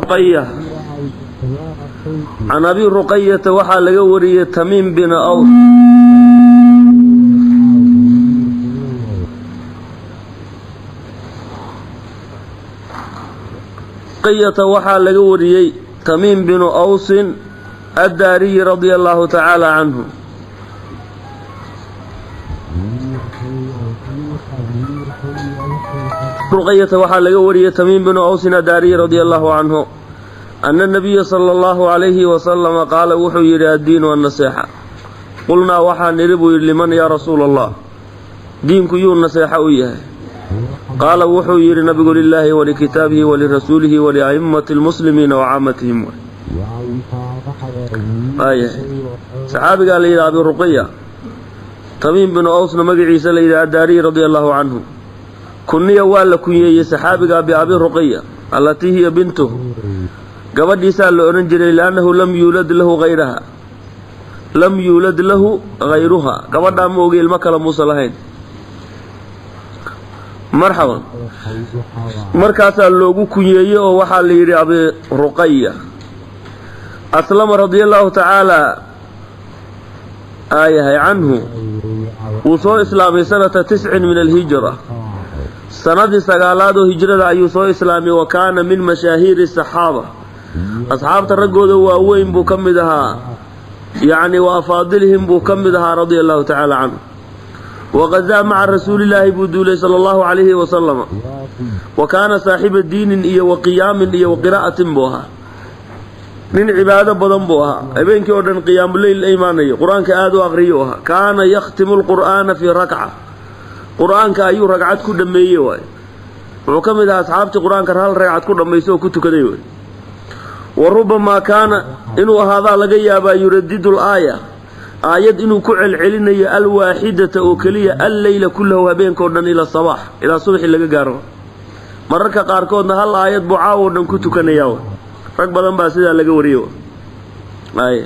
Ruqaya, can Abi Ruqayata waxaa laga wariyey Tamiim bin Aws. Ruqayata waxaa laga wariyey Tamiim binu Awsin Addaariyi radia allahu tacaala canhu. Ruqayata waxaa laga wariyey Tamiim binu Awsin Addaariyi radia allahu canhu ana nabiya sala allahu calayhi wasalama qaala, wuxuu yidhi: addiinu annaseexa. Qulnaa, waxaa nidhi buu yidhi: liman yaa rasuula Allah? Diinku yuu naseexo u yahay? Qaala, wuxuu yidhi nabigu: lilaahi walikitaabihi walirasuulihi walia'immati almuslimiina wa caamatihim. Waayahay, saxaabigaa la yidhaha Abi Ruqaya, Tamiim binu Awsna magaciisa la yidhaha, Addaariyi radia allahu canhu, kunniya waa la kunyeeyey saxaabigaa biabi Ruqaya allatii hiya bintuhu, gabadhiisaa la odhan jiray, liannahu lam yuulad lahu hayraha, lam yuulad lahu hayruha, gabadhaa ma ogi ilmo kale muusa lahayn. Marxaban, markaasaa loogu kunyeeyey oo waxaa la yidhi Abi Ruqaya. Aslama radia allahu tacaala aayahay canhu, wuu soo islaamay sanata 9 min alhijra, sanadii 9aad oo hijrada ayuu soo islaamay. Wa kaana min mashaahiiri saxaaba, asxaabta raggooda waaweyn buu ka mid ahaa, yacni wa afaadilihim buu ka mid ahaa radia allahu tacaala canhu. Waqazaa maca rasuulillaahi buu duulay sala allahu calayhi wasalama. Wa kaana saaxiba diinin iyo wa qiyaamin iyo wa qiraa'atin buu ahaa, nin cibaado badan buu ahaa, habeenkii oo dhanqiyaamuleyl la imaanayo, qur-aanka aada u aqriyo ahaa. Kaana yakhtimu lqur'aana fii rakca, qur-aanka ayuu ragcad ku dhammeeyey waay. Wuxuu ka mid ahaa asxaabtii qur-aanka hal ragcad ku dhammayso oo ku tukaday waay. Wa rubamaa kaana, inuu ahaadaa laga yaabaa, yuradidu laaya, aayad inuu ku celcelinayo, alwaaxidata oo keliya, alleyla kullahu, habeenkao dhan, ila sabaax, ilaa subaxi laga gaaro. Mararka qaarkoodna hal aayad buu caawo dhan ku tukanayaa. Rag badan baa sidaa laga wariyey. Ay,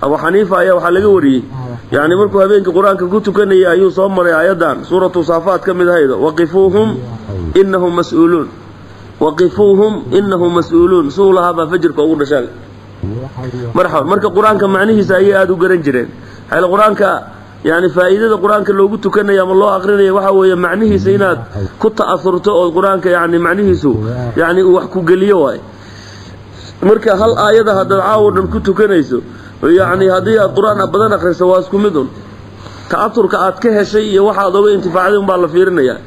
Abu Xaniifa ayaa waxaa laga wariyey, yacni markuu habeenkii qur-aanka ku tukanayay ayuu soo maray aayaddan suuratu Saafaat ka mid ahaydo: waqifuuhum inahum mas-uuluun, waqifuuhum inahum mas-uuluun. Suu lahaabaa fajirka ugu dhashaa. Marxaban, marka qur-aanka macnihiisa ayay aada u garan jireen. Xayl qur-aanka, yani faa'iidada qur-aanka loogu tukanayo ama loo aqrinayo waxaa weeye macnihiisa inaad ku ta'asurto oo qur-aanka yani macnihiisu yani uu wax ku geliyo waay. Marka hal aayada haddaad caawo dhan ku tukanayso, yacni haddii aad qur-aan badan akhriso, waa isku mid un. Ta'asurka aad ka heshay iyo waxaad oga intifaacday un baa la fiirinayaa.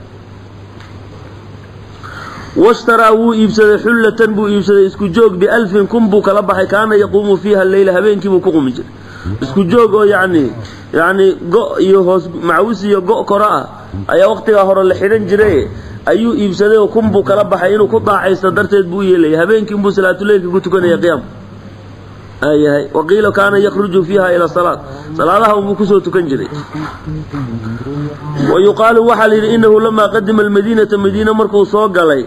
Washtaraa, wuu iibsaday, xullatan buu iibsaday, isku joog, bialfin, 1000 buu kala baxay. Kaana yaquumu fiiha leyla, habeenkii buu ku qumi jiray. Isku joog oo yacni go' iyo hoos macawis iyo go' koro ah ayaa waqtigaa hore la xidhan jiray ayuu iibsaday oo 1000 buu kala baxay. Inuu ku daacaysto darteed buu u yeelaya, habeenkii inbuu salaatuleylka ku tukanaya, qiyaam ayahay. Waqiila kaana yakhruju fiiha ila salaat, salaadaha unbuu kusoo tukan jiray. Wa yuqaalu, waxaa la yidhi: inahu lamaa qadima almadiinata, madiina markuu soo galay,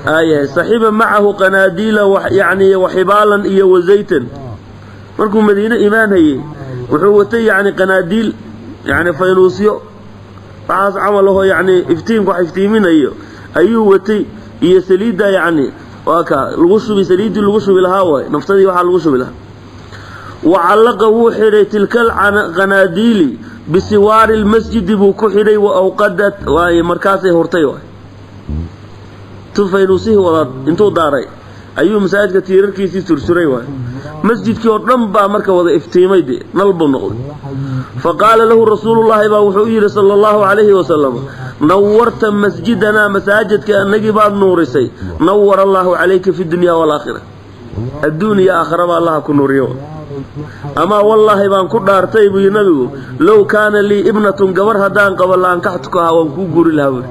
ayahay, saxiba macahu qanaadiila yani waxibaalan iyo wazaytan. Markuu Madiine imaanhayey wuxuu watay yani qanaadiil, yani faynuusyo, waxaas camal ahoo yani iftiimka wax iftiiminayo ayuu watay, iyo saliidda, yacni waa ka lagu shubi, saliiddii lagu shubi lahaa waay, naftadii waxaa lagu shubi lahaa. Wa callaqa, wuu xidhay, tilka alqanaadiili bisiwaari lmasjidi buu ku xidhay. Wa awqadat waay, markaasay hurtay waay. Tu faynuusihii wadaad intuu daaray ayuu masaajidka tiirarkiisii sursuray waay. Masjidkii oo dhan baa marka wada iftiimay, dee nal buu noqday. Fa qaala lahu rasuulullaahi baa wuxuu u yidhi sala allahu calayhi wasalam: nawarta masjidanaa, masaajidka anagii baad nuurisay, nawara allaahu calayka fi dunya waalaakhira, adduun iyo aakhiraba allaha ku nuuriyo. Amaa wallaahi baan ku dhaartay buu yidhi nabigu, low kaana lii ibnatun, gabar haddaan qabo, la ankaxtukahaa, waan kuu guurin lahaa buui.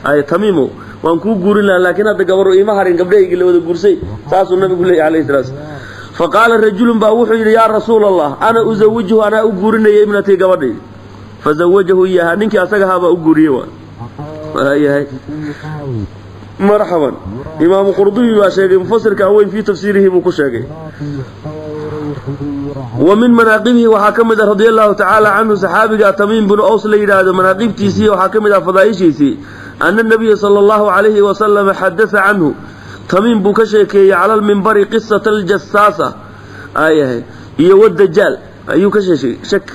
Ay Tamiimo, waan kuu guurin lahaa, laakiin hadda gabaru iima harin, gabdhahaygii la wada guursay, saasuu nabigu leeyay calayhi salaatu. Fa qaala rajulun baa wuxuu yidhi: yaa rasuula Allah, ana usawijuhu, anaa u guurinaya ibnatii, gabadhaydi. Fazawajahu iyahaa, ninkii asaga ahaabaa u guuriyey. Waayahay, marxaban, Imaamu Qurdubi baa sheegay, mufasirka weyn, fii tafsiirihi buu ku sheegay. Wa min manaaqibihi waxaa ka mid ah radia allahu tacaala canhu, saxaabiga Tamiim binu Aws la yidhaahdo manaaqibtiisii waxaa ka mid ah, fadaa'ishiisii, ana nabiya sala allahu calayhi wasalama xadasa canhu, Tamiim buu ka sheekeeyey cala almimbari qisata aljasaasa ayahay iyo wadajaal ayuu ka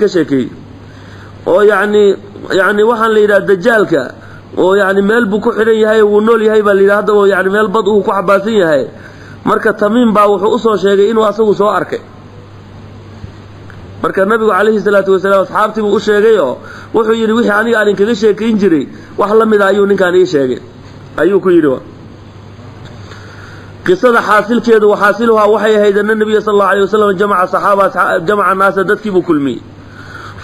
sheekeeyey oo yani waxaan la yidhaha dajaalka oo yani meel buu ku xidhan yahay, wuu nool yahay baa la yidhaha hadda, oo yani meel bad uu ku xabaasan yahay. Marka Tamiim baa wuxuu usoo sheegay inuu asagu soo arkay. Marka nabigu calayhi salaatu wasalaam asxaabtii buu u sheegay oo wuxuu yidhi wixii aniga aan inkaga sheekayn jiray wax la mida ayuu ninkaan ii sheegay ayuu ku yidhi. Qisada xaasilkeedu waxaasiluhaa waxay ahayd ana nabiya sal allau alay wasalam jamaca saxaaba jamaca naasa, dadkii buu kulmiyey.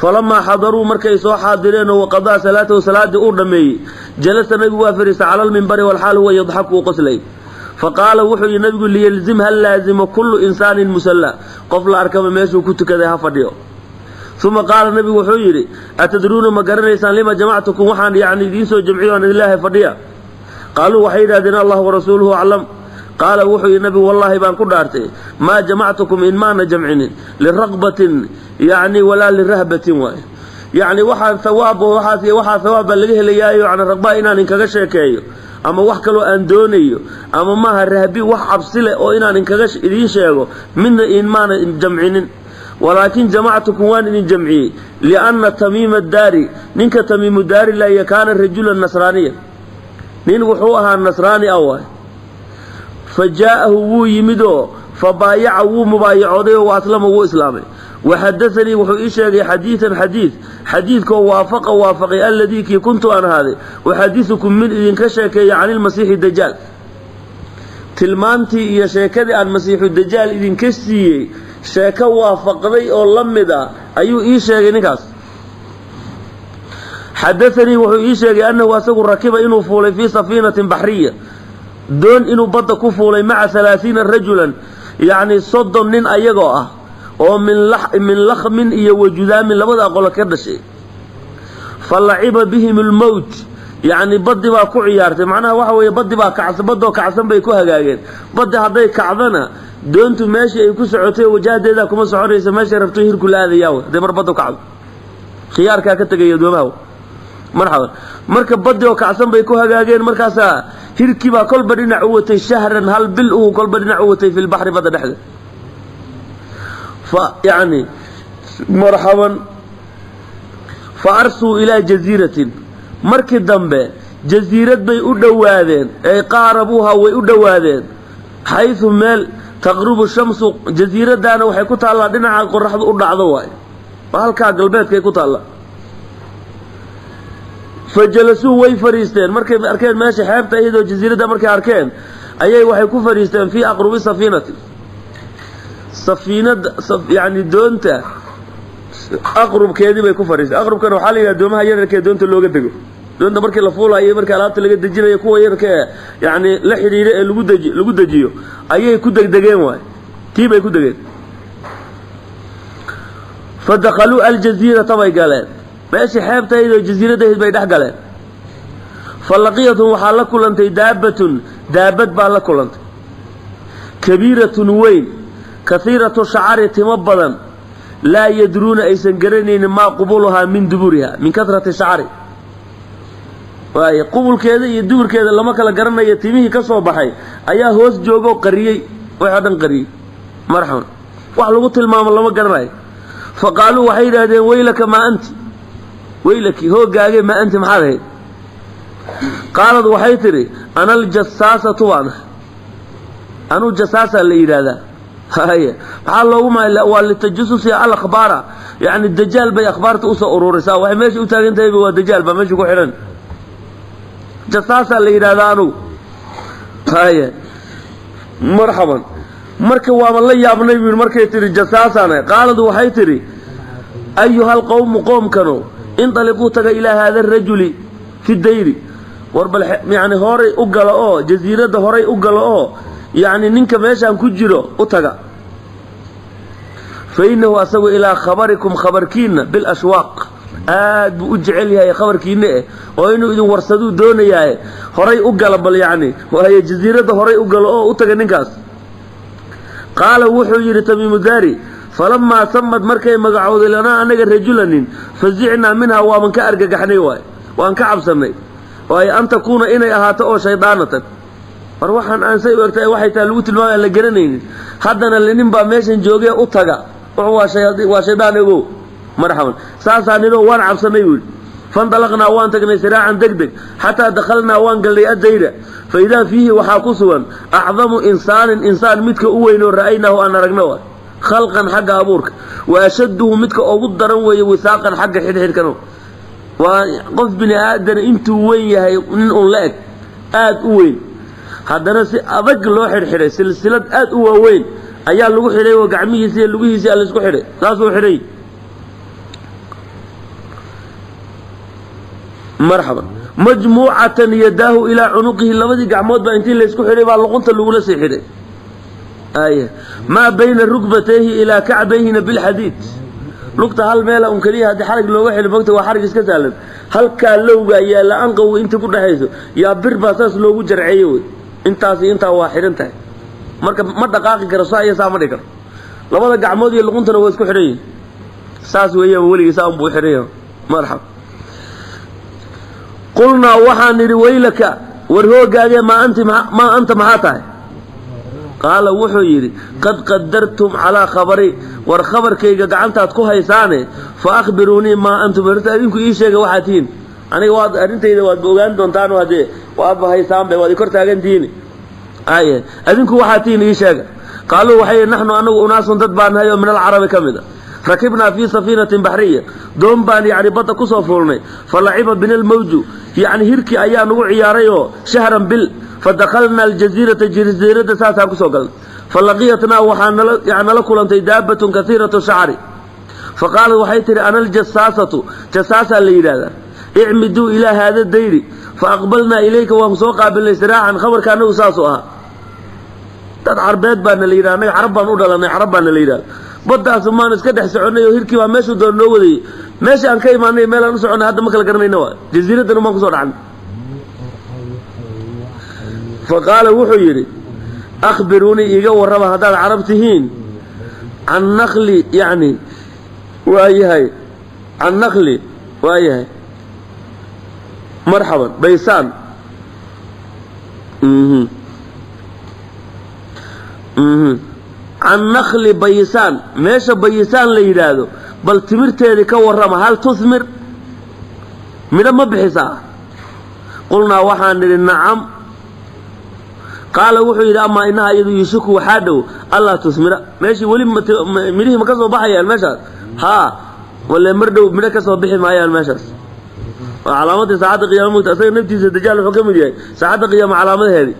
Falamaa xadaruu, markay soo xaadireen oo waqadaa salaatahu, salaadii uu dhammeeyey, jalasa, nabigu waa fadhiistay cala almimbari walxaal huwa yadxaku, uu qoslay. Faqaala, wuxuu yidhi nabigu: liyalzim, ha laazimo kullu insaanin musalla, qof la arkaba meeshuu ku tukaday ha fadhiyo. Uma qaala, nabigu wuxuu yidhi: atadruuna, ma garanaysaan lima jamactukum, waxaan yani idiin soo jamciyo aan idinleehay fadhiya? Qaaluu, waxay yidhahdeen: allah warasuuluhu aclam. Qaala, wuxuu yidhi nabigu: wallaahi baan ku dhaartay, maa jamactukum, in maana jamcinin liraqbatin yani walaa lirahbatin, waay yacni waxaan hawaab waxaas waxaa hawaab baa laga helayaayo, yani raqbaa inaan inkaga sheekeeyo ama wax kaloo aan doonayo ama maaha rahbi, wax cabsi leh oo inaan inkaga idiin sheego midna in maana jamcinin. Walaakin jamactukum, waan idin jamciyey, lianna Tamiima daari, ninka Tamiimu Daari laya, kaana rajulan nasraaniya, nin wuxuu ahaa nasraani ah waay. Fa jaa'ahu, wuu yimid oo fa baayaca, wuu mubaayacooday oo wa aslama, wuu islaamay. Waxadaanii, wuxuu ii sheegay xadiidan, xadiid, xadiidkoo waafaqa, waafaqay alladii kii kuntu aan ahaaday uxadisukum mid idinka sheekeeya can ilmasiixi dajaal. Tilmaantii iyo sheekadii aan masiixu dajaal idinka siiyey sheeko waafaqday oo la mid ah ayuu ii sheegay ninkaas. Xadaanii, wuxuu ii sheegay annahu asagu rakiba, inuu fuulay fii safiinatin baxriya, doon inuu badda ku fuulay, maca 30 rajulan, yacni 30 nin ayagoo ah oo min lakhmin iyo wajudaamin labada qolo ka dhashay. Fa laciba bihim almowj, yacni baddi baa ku ciyaartay. Macnaha waxa weeye baddi baa kacsan, baddoo kacsan bay ku hagaageen. Baddi hadday kacdana doontu meeshii ay ku socotay wajahdeedaa kuma soconaysa, meeshay rabto hirku la aadayaa wey. Hadday mar baddu kacdo khiyaarkaa ka tegaya doomaha. Marxaban. Marka baddi oo kacsan bay ku hagaageen, markaasaa hirkii baa kolba dhinac u watay, shahran, hal bil uu kolba dhinac u watay, fi lbaxri, badda dhexda. Fa yani marxaban, fa arsuu ilaa jaziiratin, markii dambe jasiirad bay u dhowaadeen, ay qaarabuuha, way u dhowaadeen, xaysu meel taqrubu shamsu. Jasiiradaana waxay ku taallaa dhinaca qoraxdu u dhacdo waay, waa halkaa galbeedkay ku taallaa. Fa jalasuu, way fadhiisteen. Markay arkeen meesha xeebta iyadoo jasiiradda markay arkeen ayay waxay ku fadhiisteen fii aqrubi safiinati, safiinada yani doonta aqrubkeedii bay ku fadhiisteen. Aqrubkana waxaa la yidhaha doomaha yararka ee doonta looga dego, doonta markii la fuulayo, markii alaabta laga dejinayo, kuwa yararka ee yani la xidhiidha ee lagu dejiyo ayay ku degdegeen waay, tii bay ku degeen. Fa dakhaluu aljaziirata bay galeen, meeshii xeebtahayd oo jasiiradahayd bay dhex galeen. Fa laqiyathum, waxaa la kulantay daabbatun, daabad baa la kulantay, kabiiratun, weyn, kaiiratu shacari, timo badan, laa yadruuna, aysan garanaynin, maa qubuluhaa min duburiha min kasrati shacri waay. Qubulkeeda iyo duburkeeda lama kala garanayo, timihii ka soo baxay ayaa hoos joogoo qariyey, waxoo dhan qariyey. Marxaban, wax lagu tilmaamo lama garanayo. Fa qaaluu, waxay yidhaahdeen: waylaka maa anti, waylaki, hoogaage, maa anti, maxaad ahayd? Qaalad, waxay tidhi: ana aljasaasatu baan ahay, anuu jasaasaa la yidhaahdaa. Haye, maxaa loogu ma waa litajasusi alakhbaara, yacni dajaal bay akhbaarta usoo ururisaa. Waxay meesha u taagan tahayba waa dajaal baa meesha ku xidhan, jasaasaa la yidhahdaa anugu. Haye, marxaban. Marka waaba la yaabnay buu yidhi markay tidhi jasaasaan. Qaalad, waxay tidhi: ayuha alqowmu, qoomkano, indaliquu, taga, ilaa haada arajuli fi dayri, war bal yani horay u gala oo jasiiradda horay u gala oo yacni ninka meeshaan ku jiro u taga. Fa innahu asagu ilaa khabarikum, khabarkiinna, bilashwaaq, aad buu u jecel yahay khabarkiinna eh oo inuu idin warsaduu doonayaaye, horay u gala bal, yacni waayo jasiiradda horay u galo oo u taga ninkaas. Qaala, wuxuu yidhi Tamiimu Daari: falamaa samad, markay magacowday, lanaa, anaga, rajulanin, fazicnaa minhaa, waaban ka argagaxnay waay, waan ka cabsannay waayo, an takuuna, inay ahaato oo shaydaanatan. War waxaan aan say u egtahay waxay tahay lagu tilmaamay aan la garanaynin. Haddana nin baa meeshan joogee u taga, wuxuu waa shaydaan ogow. Marxaban, saasaa nidho waan cabsanay buu yidhi. Fandalaqnaa, waan tagnay, siraacan deg deg, xataa dakhalnaa, waan galnay, addayra. Fa idaa fiihi, waxaa ku sugan, acdamu insaanin, insaan midka u weyn oo ra'aynaahu aan aragno wa khalqan, xagga abuurka, wa ashadduhu, midka ugu daran weeye, wisaaqan, xagga xidhxidhkan. Waa qof bini aadan intuu weyn yahay nin un la eg, aad u weyn, haddana si adag loo xidhxidhay. Silsilad aad u waaweyn ayaa lagu xidhay oo gacmihiisi iyo lugihiisi a laisku xidhay, saasuu xidhay. Marxaban, majmuucatan yadaahu ilaa cunuqihi, labadii gacmood baa intii laysku xidhay baa luqunta lagula sii xidhay. Ay maa bayna rukbatayhi ilaa kacbayhina bilxadiid. Lugta hal meela un keliya haddii xarig looga xidhi mogta, waa xarig iska sahlan. Halkaa lowga yaalla anqowga inta ku dhexayso yaa bir baa saas loogu jarceeye wey. Intaasi intaa waa xidhan tahay, marka ma dhaqaaqi karo, saa iyo saa ma dhigi karo. Labada gacmood iyo luquntana waa isku xidhan yihin, saas weeyaan, weligii saa unbuu xidhan yahay. Marxaba, qulnaa, waxaan nidhi, waylaka, war hoogaagee, maa anti, maa anta, maxaa tahay? Qaala, wuxuu yidhi, qad qadartum calaa khabari, war khabarkayga gacantaad ku haysaane, fa akhbiruunii maa antum, horta adinku ii sheega waxaad tihiin. Aniga waad arrintayda waadba ogaan doontaan, haddee waadba haysaanbe, waad i kor taagantihiin. Aye, adinku waxaad tihiin ii sheega. Qaaluu, waxay yidhi, naxnu, anagu, unaasun, dad baan nahay oo min alcarabi ka mid a, rakibnaa fii safiinatin baxriya, doon baan yacni badda kusoo fuulnay, fa laciba bina almawju, yacni hirkii ayaa nagu ciyaaray oo shahran bil, fa dakhalnaa aljaziirata, jaziiradda saasaan kusoo galnay, fa laqiyatnaa, waxaa nala yani nala kulantay, daabbatun kasiiratu shacri, fa qaalat, waxay tihi, ana aljasaasatu, jasaasaa la yidhahdaa, icmiduu ilaa haada dayri, fa aqbalnaa ilayka, waan soo qaabilnay siraacan. Khabarka anagu saasuu ahaa. Dad carbeed baana la yidhaha, annaga carab baan u dhalanay, carab baana la yidhahda. Baddaas maan iska dhex soconnay oo hirkii baa meeshuu doon noo wadayey. Meesha aan ka imaanay, meel aan u soconnay hadda ma kala garanayna, waa jasiiraddan maan kusoo dhacnay. Fa qaala, wuxuu yidhi, akhbiruunii, iiga warrama haddaad carab tihiin, can nakli, yacni waayahay, can nakli, waayahay, marxaban, baysaan, can nakli bayisaan, meesha bayisaan la yidhaahdo, bal timirteedii ka warrama, hal tuhmir, midho ma bixisaa? Qulnaa, waxaan nidhi, nacam. Qaala, wuxuu yidhi, amaa inaha, iyadu, yuushiku, waxaa dhow, allaa tusmira. Meeshii weli midhihii ma ka soo baxayaan meeshaas? Haa, walle mar dhow midho ka soo bixi maayaan meeshaas. Waa calaamadii saacadda qiyama mugta. Asaga naftiisa dajaal wuxuu ka mid yahay saacadda qiyaama calaamadaheedii.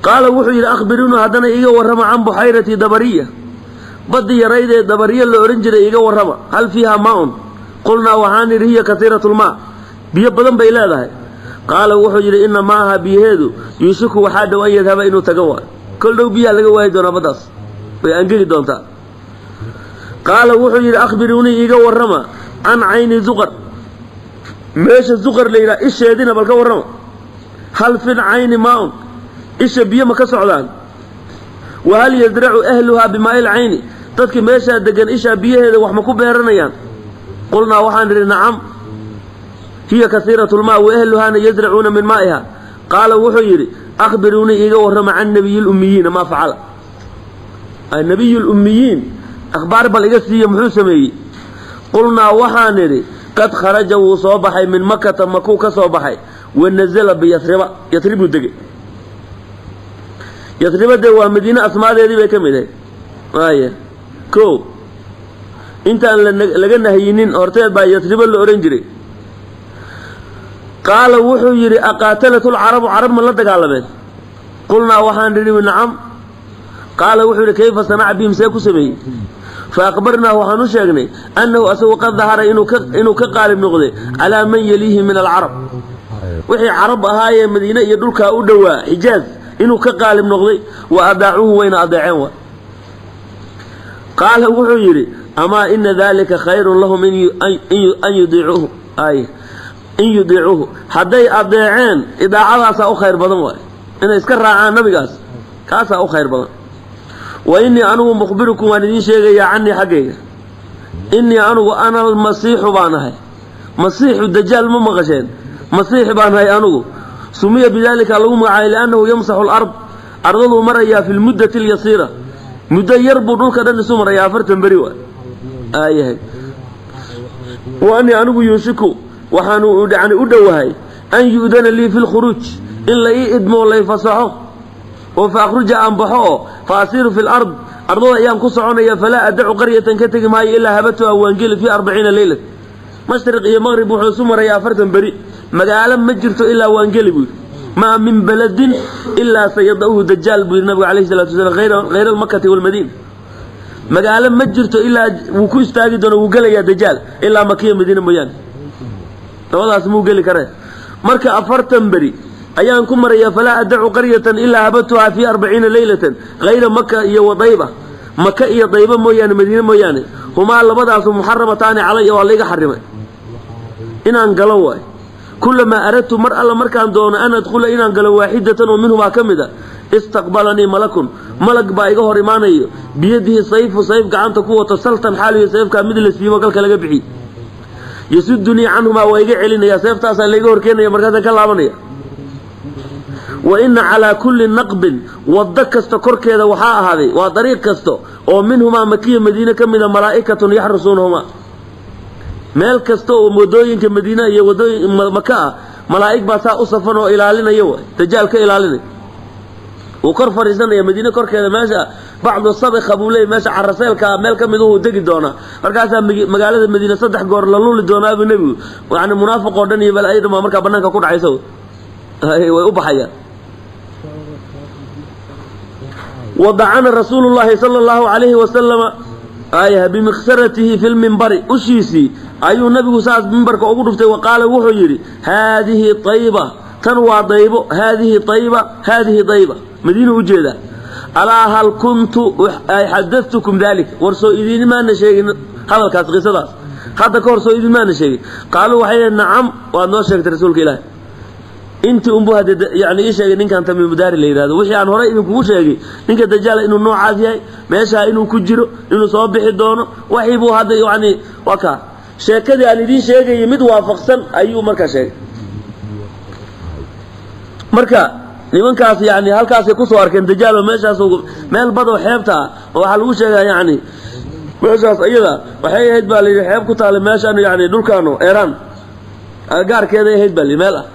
Qaala, wuxuu yidhi, akhbiruuna, haddana iiga warrama, can buxayrati dabariya, baddi yarayd ee dabariya la odhan jiray iiga warrama, hal fiiha maa-un? Qulnaa, waxaan nidhi, hiya kasiiratu lmaa, biyo badan bay leedahay. Qaala, wuxuu yidhi, ina maaha, biyaheedu, yuushiku, waxaa dhow, an yadhaba, inuu tago waayo. Kol dhow biyaha laga waayi doonaa baddaas, way angegi doontaa. Qaala, wuxuu yidhi, akhbiruunii, iiga warrama, can cayni zuqar, meesha zuqar la yidhaha isheedina bal ka warrama, hal fil cayni maa-un, isha biyo ma ka socdaan? Wa hal yadracu ahluhaa bimaa'il cayni, dadka meeshaa degan ishaa biyaheeda wax ma ku beeranayaan? Qulnaa, waxaan idhi, nacam, hiya kasiiratu lmaa wa ahluhaana yazracuuna min maa'iha. Qaala, wuxuu yidhi, akhbiruunii, iiga warrama, can nabiyi lummiyiina maa facala. Nabiy lummiyiin akhbaar bal iga siiya, muxuu sameeyey? Qulnaa, waxaan idhi, qad kharaja, wuu soo baxay, min makata, makuu ka soo baxay, wa nazala biyasriba, yasribuu degay. Yasriba dee waa madiine asmaadeedii bay ka mid ahayd. Waaya ko intaan laga nahyinin horteed baa yasribo la odhan jiray. Qaala, wuxuu yidhi, aqaatalat lcarabu, carab ma la dagaalameen? Qulnaa, waxaan nidhi, nacam. Qaala, wuxuu yidhi, kayfa sanaca bihim, see ku sameeyey? Fa aqbarnaahu, waxaan u sheegnay, annahu asagu qad dahara, inuu ka qaalib noqday, calaa man yaliihi min alcarab, wixii carab ahaayee madiine iyo dhulkaa u dhowaa, xijaaz, inuu ka qaalib noqday. Wa adaacuuhu, wayna adeeceen wa. Qaala, wuxuu yidhi, amaa ina dalika khayrun lahum an yudiicuuhu, ay in yudiicuuhu, hadday adeeceen idaacadaasaa u khayr badan waay, inay iska raacaan nabigaas kaasaa u khayr badan. Wa innii, anigu, mukhbirukum, waan idiin sheegayaa, canii, xaggayga, innii, anigu, ana almasiixu baan ahay. Masiixu dajaal ma maqasheen? Masiix baan ahay anigu. Sumiya bidalika lagu magacaabay liannahu yamsaxu alard, ardaduu marayaa fi lmuddati alyasiira, muddo yar buu dhulka dhan isu marayaa, 40 beri waay aayahay. Wa anii anigu yuushiku waxaanu yani u dhowahay an yu'dana lii fi lkhuruuj, in la ii idmoo lay fasaxo oo fa akhruja aan baxo oo fa asiiru fi lard, ardada ayaan ku soconaya, falaa adacu qaryatan ka tegi maayo ilaa habatuha waan geli fii 40 leylat. Mashriq iyo maqrib wuxuu isu marayaa 40 beri, magaalo ma jirto ilaa waan geli buu yidhi. Maa min baladin ilaa sayada'uhu dajaal buu yidhi nabigu alayhi salatu wasalaam, hayra almakati walmadiina. Magaalo ma jirto ilaa wuu ku istaagi doono, wuu gelayaa dajaal ilaa makiya madiina mooyaane, labadaas muu geli karee. Marka 40 beri ayaan ku marayaa, falaa adacu qaryatan ilaa habatuhaa fii 40 leylatan hayra maka iyo wadayba, maka iyo dayba mooyaane, madiine mooyaane. Humaa labadaasu muxaramataani calaya, waa layga xarimay inaan galo waay. Kulamaa aradtu, mar alla markaan doono, an adkhula inaan galo waaxidatan oo minhumaa ka mid a, istaqbalanii malakun, malag baa iga hor imaanayo, biyadihi sayfu, sayf gacanta ku wato, saltan xaaliyo sayfkaa mid la siibo galka laga bixiy, yasudunii canhumaa, waa iga celinaya, seeftaasaa layga horkeenaya, markaasaan ka laabanaya. Wa ina calaa kulli naqbin, waddo kasta korkeeda waxaa ahaaday, waa dariiq kasta oo minhumaa makiya madiine ka mida, malaa'ikatun yaxrusuunahumaa. Meel kasta oo wadooyinka madiine iyo wadooyin maka ah malaa'ig baa saa u safan oo ilaalinaya waay, dajaal ka ilaalinaya. Wuu kor fadhiisanaya madiine korkeeda, meesha bacdu sabika buu leeyay, meesha caraseelkaa meel ka mid uhuu degi doonaa, markaasaa magaalada madiine 3 goor la luli doonaa buu nebigu. Yani munaafiq oo dhan iyo balaayo dhan baa markaa banaanka ku dhacaysa, way u baxayaan. Wadacana rasuulu llaahi sala allahu calayhi wasalama ayah bimiksaratihi fi lmimbari, ushiisii ayuu nabigu saas mimbarka ugu dhuftay. Wa qaala wuxuu yidhi, haadihi ayba, tan waa daybo, haadihi ayba, haadihi dayba, madiina ujeedaa. Alaa hal kuntu xadatukum dalik, war soo idinmaana sheegin hadalkaas, qisadaas hadda ka hor soo idinmaana sheegin? Qaaluu waxay yidhi, nacam, waad noo sheegtay rasuulka ilaahi. Intii unbu hadde yani ii sheegay ninkan tamiimudaari la yidhahdo, wixii aan horey idinkugu sheegay, ninka dajaala inuu noocaas yahay, meeshaa inuu ku jiro, inuu soo bixi doono, waxii buu hadda yani waa kaa sheekadii aan idiin sheegayay mid waafaqsan ayuu markaa sheegay. Marka nimankaas yani halkaasay kusoo arkeen dajaal oo meeshaas meel badoo xeebta ah, oo waxaa lagu sheegaa yani meeshaas iyada waxay ahayd baa layidhi xeeb ku taala meeshaan, yani dhulkaano eeraan gaarkeeday ahayd baa layidhi, meel ah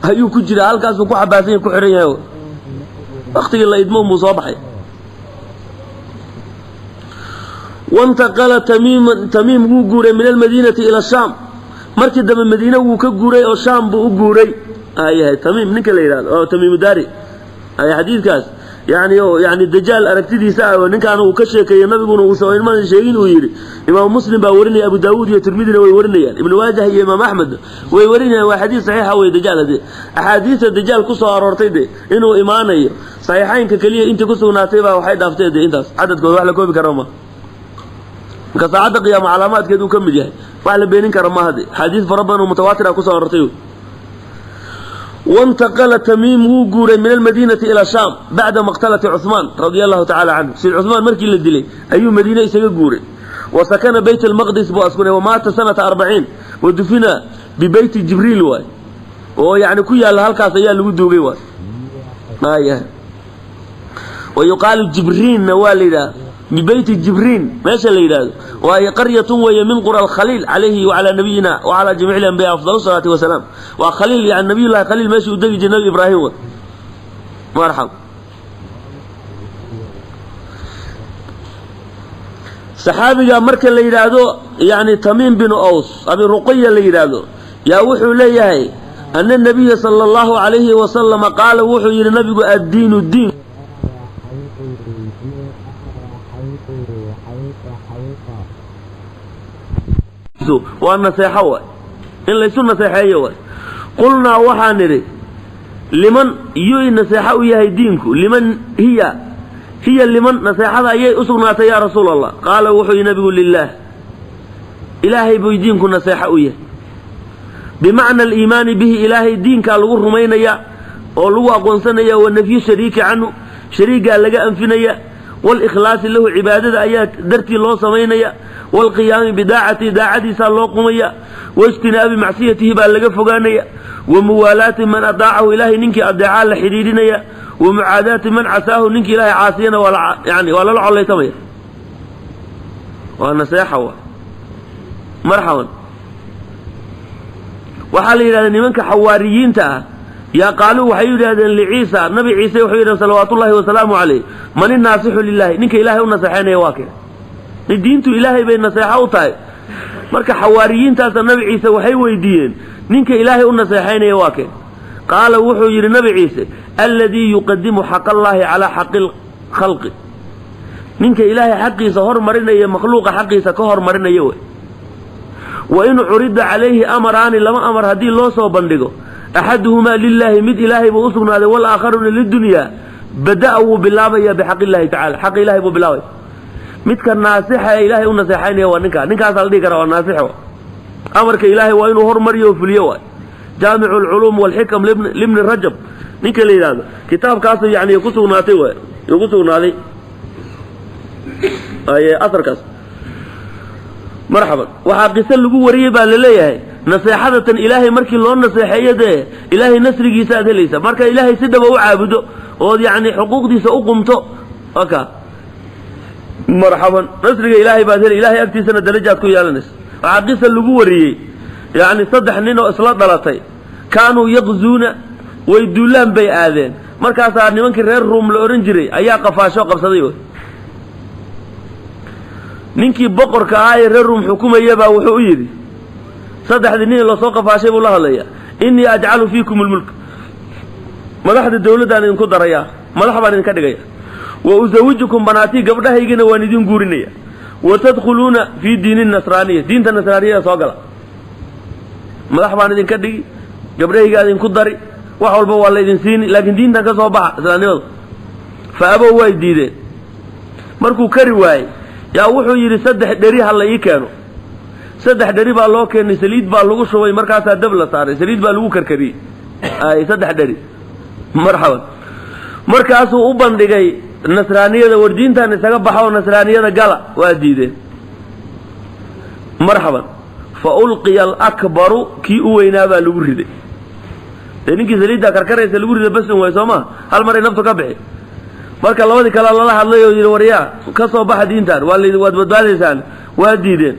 ayuu ku jiraa, halkaasuu ku xabaasan yahay, ku xihan yahay, waktigii la idmo buu soo baxay. Wantaqala tamiiman, tamiim wuu guuray min almadiinati ila shaam, markii dambe madiine wuu ka guuray oo shaam buu u guuray. Ayahay tamiim ninka la yidhahdo oo tamiimudaari ay xadiidkaas yani yani dajaal aragtidiisa ah ninkaana uu ka sheekeeyey, nabiguna uusan ilmahan sheegin uu yidhi. Imaamu Muslim baa warinaya, Abu Daawuud iyo Tirmidina way warinayaan, Ibnu Waajah iyo Imaam Axmed way warinayaan. Waa xadiis saxiixa wey. Dajaal hadee axaadiista dajaal ku soo aroortay de inuu imaanayo saxiixaynka keliya intii ku sugnaatay baa waxay dhaaftay de intaas cadadkooda wax la koobi karo ma. Marka saacadda qiyaamo calaamaadkeed uu ka mid yahay, wax la beenin kara maaha de, axaadiis fara badan oo mutawaatir ah kusoo aroortay. Wantaqala tamiim wuu guuray min almadiinati ila shaam bacda maqtalati Cuثmaan radia allahu tacala canhu. Sid Cuثmaan markii la dilay ayuu madiine isaga guuray. Wa sakana bayt almaqdis buu askunay, wamaata sanata 40 wa dufina bibeyti Jibriil waay, oo yani ku yaalla halkaas ayaa lagu duugay waay. Wa yuqaalu Jibriinna waa la yidhaha, bibeyti Jibriin meesha la yidhaahdo waayo qaryatun weeye min qura alkhaliil calayhi wacalaa nabiyina wacalaa jamiici alambiya afdal salaati wasalaam. Waa khaliil, yani nabiyullahi khaliil meeshii uu degi jiray nabi Ibraahim wa marxab. Saxaabiga marka la yidhaahdo yani Tamiim bin Aws Abi Ruqaya la yidhaahdo yaa wuxuu leeyahay ana nabiya sala allahu calayhi wasalama qaala, wuxuu yidhi nabigu, addiinu diin waa naseexo waay, in laysu naseexeeyo waay. Qulnaa waxaan nidhi, liman yui naseexo u yahay diinku? Liman hiya hiya liman naseexada ayay u sugnaatay yaa rasuul Allah? Qaala wuxuu yidhi nabigu, lilaah, ilaahay buu diinku naseexo u yahay, bimacna aliimaani bihi, ilaahay diinkaa lagu rumaynaya oo lagu aqoonsanaya, wa nafyu shariiki canhu, shariigaa laga anfinaya, Walikhlaasi lahu, cibaadada ayaa dartii loo samaynaya. Waalqiyaami bidaacatihi, daacadiisaa loo qumaya. Waijtinaabi macsiyatihi baa laga fogaanaya. Wa muwaalaati man adaacahu, ilaahay ninkii adeecaa la xidhiidhinaya. Wa mucaadaati man casaahu, ninkii ilaahay caasiyana waa yani waa lala collaytamaya. Waa naseexa wa marxaban. Waxaa la yidhahda nimanka xawaariyiinta ah yaa qaaluu, waxay yidhahdeen liciisa, nabi Ciise waxay yidhahdeen, salawaatullahi wasalaamu calayh: "Man inaasixu lilahi?" Ninka Ilaahay u naseexaynaya waa kee? Diintu Ilaahay bay naseexo u tahay. Marka xawaariyiintaasa nabi Ciise waxay weydiiyeen: "Ninka Ilaahay u naseexaynaya waa kee?" Qaala, wuxuu yidhi nabi Ciise: "Alladii yuqadimu xaqa allaahi calaa xaqi lkhalqi." Ninka Ilaahay xaqiisa hormarinaya, makhluuqa xaqiisa ka hormarinaya wey. Wa in curida calayhi amaraani, laba amar haddii loo soo bandhigo, axaduhumaa lilaahi, mid Ilaahay buu u sugnaaday, walaakharuna lidunyaa, bada'a, wuu bilaabaya, bixaq illahi tacala, xaqa Ilahay buu bilaabaya. Midka naasixa ee Ilaahay u naseexaynaya waa ninkaa. Ninkaasaa la dhihi karaa waa naasix. Amarka Ilaahay waa inuu hormariyo oo fuliyo. Waay Jaamicu alculuum walxikam libni Rajab ninka la yidhahdo kitaabkaasu yani ku sugnaatay, waay ku sugnaaday asarkaas. Marxaban. Waxaa qiso lagu wariyey baa laleeyahay, naseexadatan Ilaahay markii loo naseexeeyo, dee Ilaahay nasrigiisa aad helaysa. Marka Ilaahay si dhaba u caabudo ood yacni xuquuqdiisa u qumto, aka marxaban, nasriga Ilaahay baad heli, Ilahay agtiisana darajaad ku yeelanaysa. Waxaa qisa lagu wariyey yacni saddex nin oo isla dhalatay, kaanuu yaqzuuna, way duulaan bay aadeen. Markaasaa nimankii reer Ruum la odhan jiray ayaa qafaasho qabsaday. Wey ninkii boqorka ahaa ee reer Ruum xukumaya baa wuxuu u yidhi saddexdii nin lasoo qafaashay buu la hadlaya: "Innii ajcalu fiikum lmulk," madaxda dawladdaan idinku darayaa, madax baan idinka dhigaya. "Wa usawijukum banaatii," gabdhahaygina waan idin guurinaya. "Wa tadkhuluuna fii diini nasraaniya," diinta nasraaniyada soo gala. Madax baan idinka dhigi, gabdhahaygaa idinku dari, wax walba waa la idin siini, laakiin diintan ka soo baxa islaamnimada. Fa abow, way diideen. Markuu kari waayey yaa wuxuu yidhi: "Saddex dheri ha la ii keeno." Saddex dheri baa loo keenay, saliid baa lagu shubay, markaasaa dab la saaray, saliid baa lagu karkariyey. Ay saddex dheri. Marxaban. Markaasuu u bandhigay nasraaniyada: "War diintan isaga baxa oo nasraaniyada gala." Waa diideen. Marxaban. Fa ulqiya alakbaru, kii u weynaa baa lagu riday. Dee ninkii saliiddaa karkaraysa lagu riday, basun waay, soo maa? Hal maray naftu ka bixi. Marka labadii kale lala hadlay oo yidhi: "Waryaa, ka soo baxa diintan, waa la waad badbaadaysaan." Waa diideen.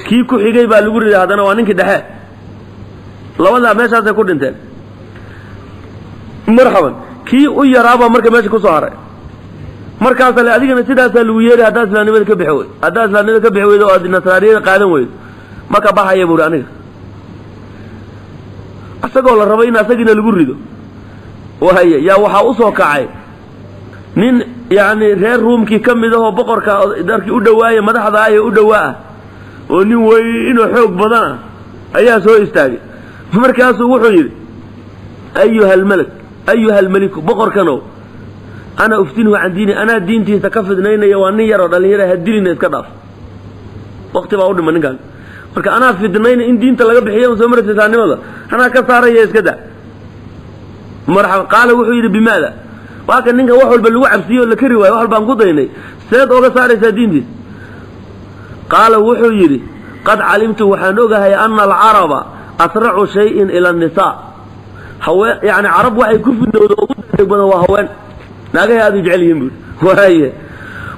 Kii ku xigay baa lagu riday haddana, waa ninkii dhexe. Labadaa meeshaasay ku dhinteen. Marxaban. Kii u yaraabaa marka meesha kusoo haray. Markaasa le: "Adigana sidaasaa lagu yeeri haddaad islaamnimada ka bixi weyd. Haddaad islaamnimada ka bixi weydo oo aad nasraaniyada qaadan weydo, ma ka baxaya," buuri aniga. Isagoo la rabo in asagiina lagu rido waaya, yaa waxaa usoo kacay nin yacni reer Ruumkii ka mid ahoo boqorka darkii u dhawaaya, madaxda ah ee u dhowaa ah, oo nin weynoo xoog badan ah ayaa soo istaagay. Markaasuu wuxuu yidhi: "Ayuha almalak, ayuha almeliku," boqorkanow, "ana uftinhu can diini," anaa diintiisa ka fidnaynaya. Waa nin yaroo dhallinyara, ha dilina, iska dhaaf, wakti baa u dhima ninkan. Marka anaa fidnayna in diinta laga bixiyo, soo maraysa islaamnimada anaa ka saaraya, iska da. Marxaba. Qaala, wuxuu yidhi: "Bimaada?" Waa kan ninkan wax walba lagu cabsiiye oo la kari waayo. "Wax walbaan ku daynay, seed ooga saaraysaa diintiisa?" Qaala, wuxuu yidhi: "Qad calimtu," waxaan ogahay, "ana alcaraba asracu shayin ila annisaa." Haween, yani carab waxay ku fidnowda ugu degdeg badan waa haween, naagahay aad u jecel yihiin, buuri. Waaye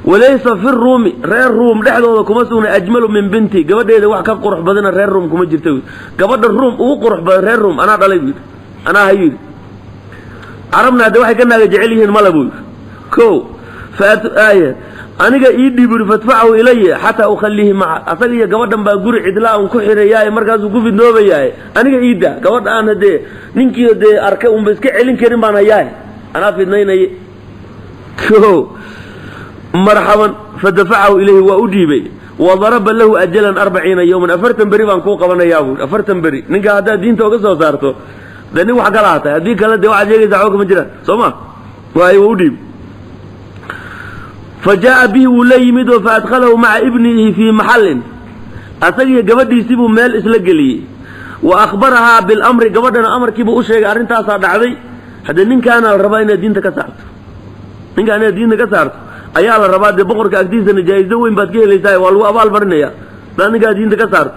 walaysa fi Ruumi, reer Ruum dhexdooda kuma sugna, ajmalu min binti, gabadheeda wax ka qurux badana reer Ruum kuma jirta wy. Gabadha Ruum ugu qurux badan reer Ruum anaa dhalay, buu yidhi, anaa hayu yidhi. Carabna hadde waxay ka naaga jecel yihiin mala, buu yidhi. Ko faay aniga ii dhiib, uri, "fadfacahu ilaya xataa ukhaliihi maca." Asaga iyo gabadhan baa guri cidlaa un ku xirayaay, markaasuu ku fidnoobayahay. Aniga ii daa gabadha, aan hadee ninkii dee arkay unba iska celin karin baan hayaay, anaa fidnaynaya. Ko marxaban. Fadafacahu ilayhi, waa u dhiibay. Wa daraba lahu ajalan 40 yawman, 40 beri baan kuu qabanayaa, buui. 40 beri ninka haddaad diinta oga soo saarto, dee nin wax kala hatay, haddii kale dee waxaad sheegaysaa waxba kama jiraan, soo ma? Waayo, waa u dhiibay. Fa jaa'a bihi, wuu la yimid oo fa adkhalahu maca ibnihi fii maxallin, asagiyo gabadhiisii buu meel isla geliyey. Wa akhbarahaa bilamri, gabadhana amarkiibuu u sheegay, arrintaasaa dhacday. Haddee ninkaana la rabaa inaad diinta ka saarto, ninkaan inaad diinta ka saarto Ayaa la rabaa dee boqorka agtiisana jaa-iso weyn baad ka helaysaa, waa lagu abaal marinaya hadaad ninkaa diinta ka saarto.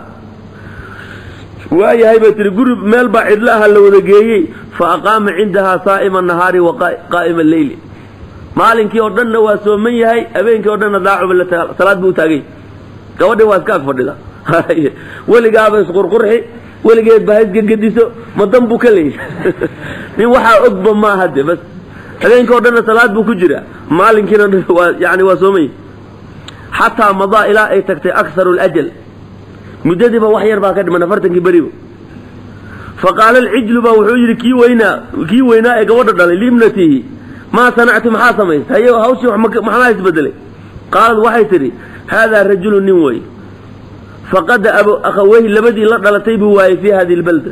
Waayahay bay tihi, guri meel baa cidlo aha la wada geeyey. Fa aqaama cindahaa saa'ima nahaari wa qaa'ima leyli. Maalinkii oo dhanna waa sooman yahay, habeenkii oo dhanna daacuba la salaad buu u taagay. Gabadhi waa iska ag fadhida, weligaaba isqurqurxi, weligeed ba ha isgegediso, ma dan buu ka leeyay? Nin waxaa ogba maaha de. Bas habeenkii o dhanna salaad buu ku jiraa, maalinkiina waa yani waa soomay. Xataa madaa, ilaa ay tagtay akharu lajal, muddadiiba wax yar baa ka dhiman, 40-kii beriba. Fa qaala alcijlu baa wuxuu yidhi, kii weynaa ee gabadha dhalay, liibnatihi: "Maa sanacti? Maxaa samaysay? Haye, hawshii maxaa isbedelay?" Qaalad waxay tidhi: "Haadaa rajulu, nin wey, faqada akhaweyhi, labadii la dhalatay buu waayey, fii hadihi lbalda,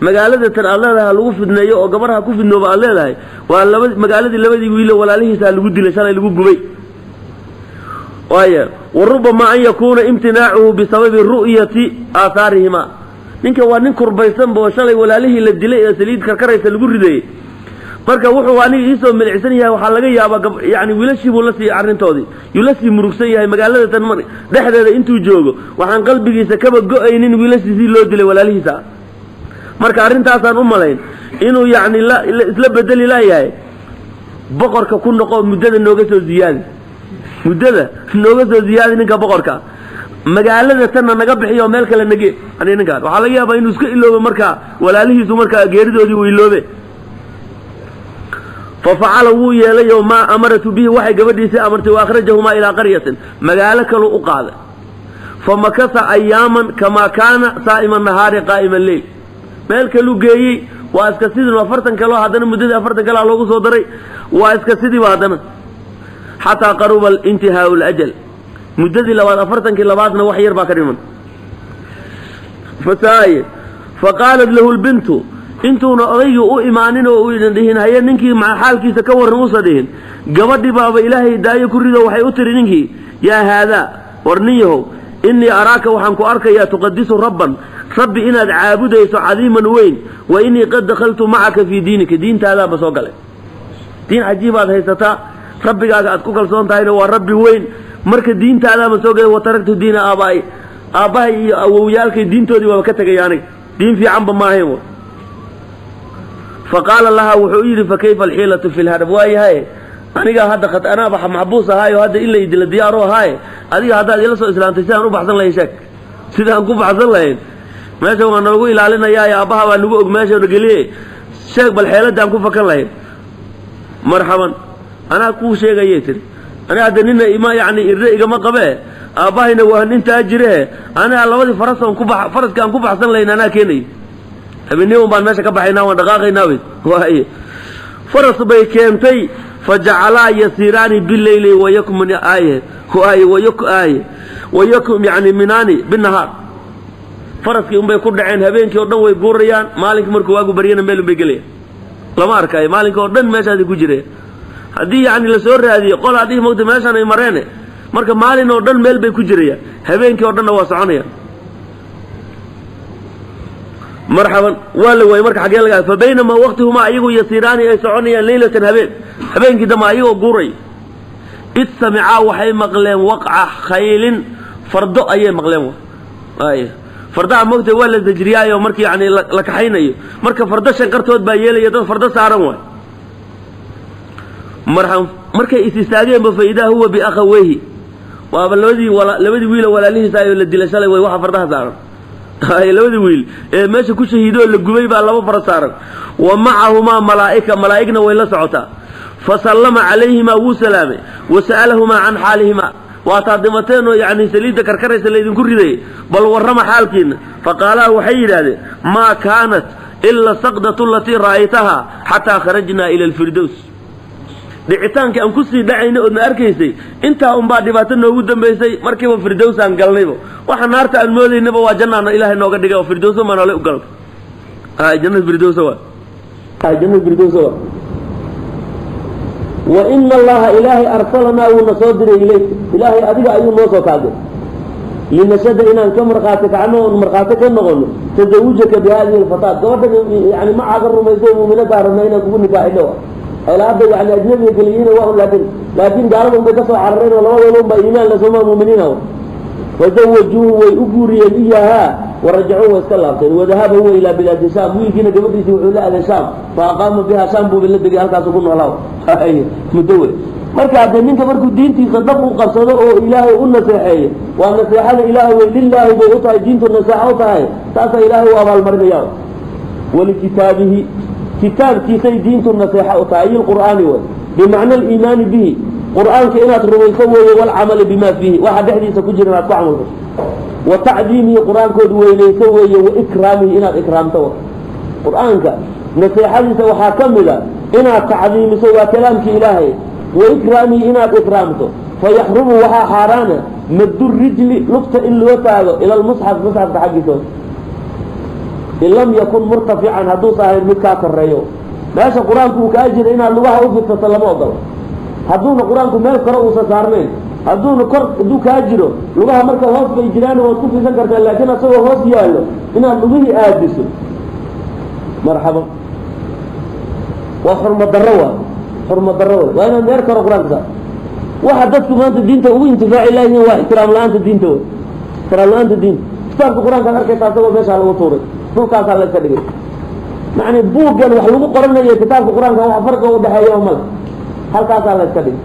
magaalada tan aad leedahay ha lagu fidneeyo oo gabar ha ku fidnooba aad leedahay. Waa laba magaaladii labadii wiilo walaalihiisa lagu dilay shalay, lagu gubay." Waaya, wa rubama an yakuuna imtinaacuhu bisababi ru'yati aahaarihima. Ninka waa nin kurbaysanba oo shalay walaalihii la dilay ee saliid karkaraysa lagu rideeyey. Marka wuxuu aniga iisoo milicsan yahay, waxaa laga yaabaa yani wiilashii buu lasii arrintoodii yuu lasii murugsan yahay. Magaalada tan dhexdeeda intuu joogo waxaan qalbigiisa kaba go-aynin wiilashiisii loo dilay walaalihiisa. Marka arrintaasaan u malayn inuu yacni isla bedeli laayahay. Boqorka ku noqo, muddada nooga soo ziyaadi, muddada nooga soo ziyaadi ninka boqorka, magaalada tanna naga bixiyo, meel kale nage. Ani ninkaan waxaa laga yaabaa inuu iska iloobo markaa walaalihiisu, markaa geeridoodii uu iloobe. Fafacala, wuu yeelayo, maa amaratu bihi, waxay gabadhiisii amartay. Wa akhrajahumaa ilaa qaryatin, magaalo kaluu u qaaday. Famakasa ayaaman kamaa kaana saa'ima nahaari qaa'ima leyl. Meel kaluu geeyey, waa iska sidii 40 kaloo haddana muddadii 40 kalaa loogu soo daray, waa iska sidiiba haddana, xataa qaruba intihaau lajal, muddadii labaad, 40-kii labaadna wax yar baa ka dhiman. Fasaaye faqaalat lahu lbintu, intuuna odaygii u imaanin oo uydan dhihin haye ninkii xaalkiisa ka warran uusa dhihin, gabadhii baaba ilaahay daayo ku rido. Waxay u tiri ninkii: "Yaa haadaa, war nin yahow, innii araaka, waxaan ku arkayaa, tuqadisu rabban, rabbi inaad caabudayso, cadiiman, weyn. Wa innii qad dakhaltu macaka fii diinika, diintaadaanba soo galay. Diin cajiibaad haysataa, rabbigaaga aad ku kalsoon tahayna waa rabbi weyn. Marka diintaadaama soo galay. Wa taraktu diina aabaa'i, aabbahay iyo awowyaalkay diintoodii waaba ka tegay aniga, diin fiicanba ma ahayn." Fa qaala lahaa, wuxuu u yidhi: "Fa kayfa alxiilatu fi lharab?" Waayahay, anigaa hadda anaaba maxbuus ahaayo, hadda in laydila diyaaru ahaaye, adiga haddaad ila soo islaamtay, sidaan u baxsan lahayn sheeg, sidaan ku baxsan lahayn. Meesha waa noogu ilaalinayaaye, aabbaha baa nagu og meeshana geliye, sheeg bal xeeladaan ku fakan lahayn. "Marxaban, anaa kuu sheegayay," tiri. "Aniga hadda nina ima yani irre igama qabee, aabbahayna waa nin taajirahe. Anigaa labadii farasoon ku ba faraska aan ku baxsan lahayn anaa keenay. Habeenniman baan meesha ka baxaynaa, waan dhaqaaqaynaa." Bay waaye faras bay keentay. Fajacalaa yasiiraani bileyli wayakmun aaye waaye wayak aaye wayakum yani minaani binahaar. Faraskii unbay ku dhaceen, habeenkii oo dhan way guurayaan, maalinkii markuu waagu baryana meel unbay gelayaan, lama arkaayo. Maalinka oo dhan meeshaasi ku jireen. Haddii yacni lasoo raadiyo, qolaa dhihi mogta meeshaan ay mareene. Marka maalin oo dhan meel bay ku jirayaan, habeenkii oo dhanna waa soconayaan. Marxaban, waa la waayey. Marka xaggee laga? Fa baynamaa waqtihumaa, ayagu yasiiraani, ay soconayaan, leylatan, habeen, habeenkii dambe ayagoo guuray, id samicaa, waxay maqleen, waqca khaylin, fardo ayay maqleen. Ay fardaha mogta waa la zajriyaayo markii yani la kaxaynayo. Marka fardo shanqartood baa yeelaya, dad fardo saaran waay. Marxaban, markay is istaageenba, fa idaa huwa biakhaweyhi, waaba labadii wiilo walaalihiisa ayoo la dilay shalay. Way waxa fardaha saaran ay labadii wiil ee meesha ku shahiidoo la gubay baa laba fara saaran. Wa macahumaa malaa'ika, malaa'igna way la socotaa. Fasallama calayhimaa, wuu salaamay. Wa sa'alahumaa can xaalihimaa: "Waataa dhimateen oo yacni saliidda karkaraysa laydinku ridayay, bal warrama xaalkiina." Faqaalaa, waxay yidhaahdeen: "Maa kaanat ila saqdatu alatii ra'aytahaa xataa kharajnaa ila alfirdows. Dhicitaanka aan kusii dhacayna oodna arkaysay, intaa unbaa dhibaato noogu dambaysay. Markiiba firdowsaan galnayba. Waxa naarta aan moodaynaba waa jannaana ilaahay nooga dhigay oo firdowsa maa noole u galnay. Ay jannada firdowsa waa, ay jannada firdowsa waa. Wa ina Allaha, ilaahay, arsalanaa, wuuna soo diray, ilayk, ilaahay adiga ayuu noo soo kaagay, linashada, inaan ka markhaati kacno oon markhaati ka noqono, tasawujaka bi hadihi alfataat, gabadhan yani macaaga rumayso, muuminadaa rabna inaan kugu nikaaxino. Ayla hadda yani ajnabiga keliyiina waa un, laakiin Laakiin gaalada unbay kasoo carareen oo labadooda unbaa iimaan la sooma muuminiina. Fazawajuuhu way u guuriyeen iyaahaa, warajacuu way iska laabteen. Wadahaba huwa ilaa bilaadi shaam, wiilkiina gabadhiisii wuxuu la aaday Shaam. Fa aqaama biha, Shaam buuba la degay, halkaasu ku noolaa muddo wey. Marka haddee ninka markuu diintiisa dhab u qabsado oo Ilaahay u naseexeeyo, waa naseexada Ilaahay wey, lilaahi bay u tahay diintu naseexo u tahay, taasaa Ilaahay u abaalmarinaya. Walikitaabihi, kitaabkiisay diintu naseexa u tahay, ay lqur'aani wey, bimacna aliimaani bihi, Qur'aanka inaad rumayso weeye, walcamali bima fiihi, waxa dhexdiisa ku jira inaad ku camal fasho, wa tacdiimihi, Qur-aankood weynayso weeye, wa ikraamihi, inaad ikraamto. Qur-aanka naseexadiisa waxaa ka mid a inaad tacdiimiso, waa kalaamkii Ilaahay, wa ikraamihi, inaad ikraamto. Fayaxrumu, waxaa xaaraana, maddu rijli, lugta in loo taago, ila lmusxaf, musxafka xaggiisa, in lam yakun murtafican, hadduusa ahayn mid kaa koreeyo. Meesha Qur-aanku uu kaa jira inaad lugaha u fidsato lama ogolo, hadduuna Qur-aanku meel kore uusa saarnayn. Hadduuna kor hadduu kaa jiro, lugaha marka hoos bay jiraan, waad ku fisan kartaa, laakiin asagoo hoos yaallo inaad lugihii aadiso, marxaba, waa xurmo darro, waa xurmo darro wey. Waa inaad meel kore Qur-aanka saar. Waxa dadku maanta diinta ugu intifaaci laayihiin waa ixtiraam la-aanta diinta wey, ixtiraam la-aanta diinta. Kitaabka Qur-aankaad arkaysa asagoo meeshaa lagu tuuray, dhulkaasaa la iska dhigay. Macni buuggan wax lagu qoranayo kitaabka Qur-aanka wax farqiga udhexeeya male, halkaasaa la iska dhigay.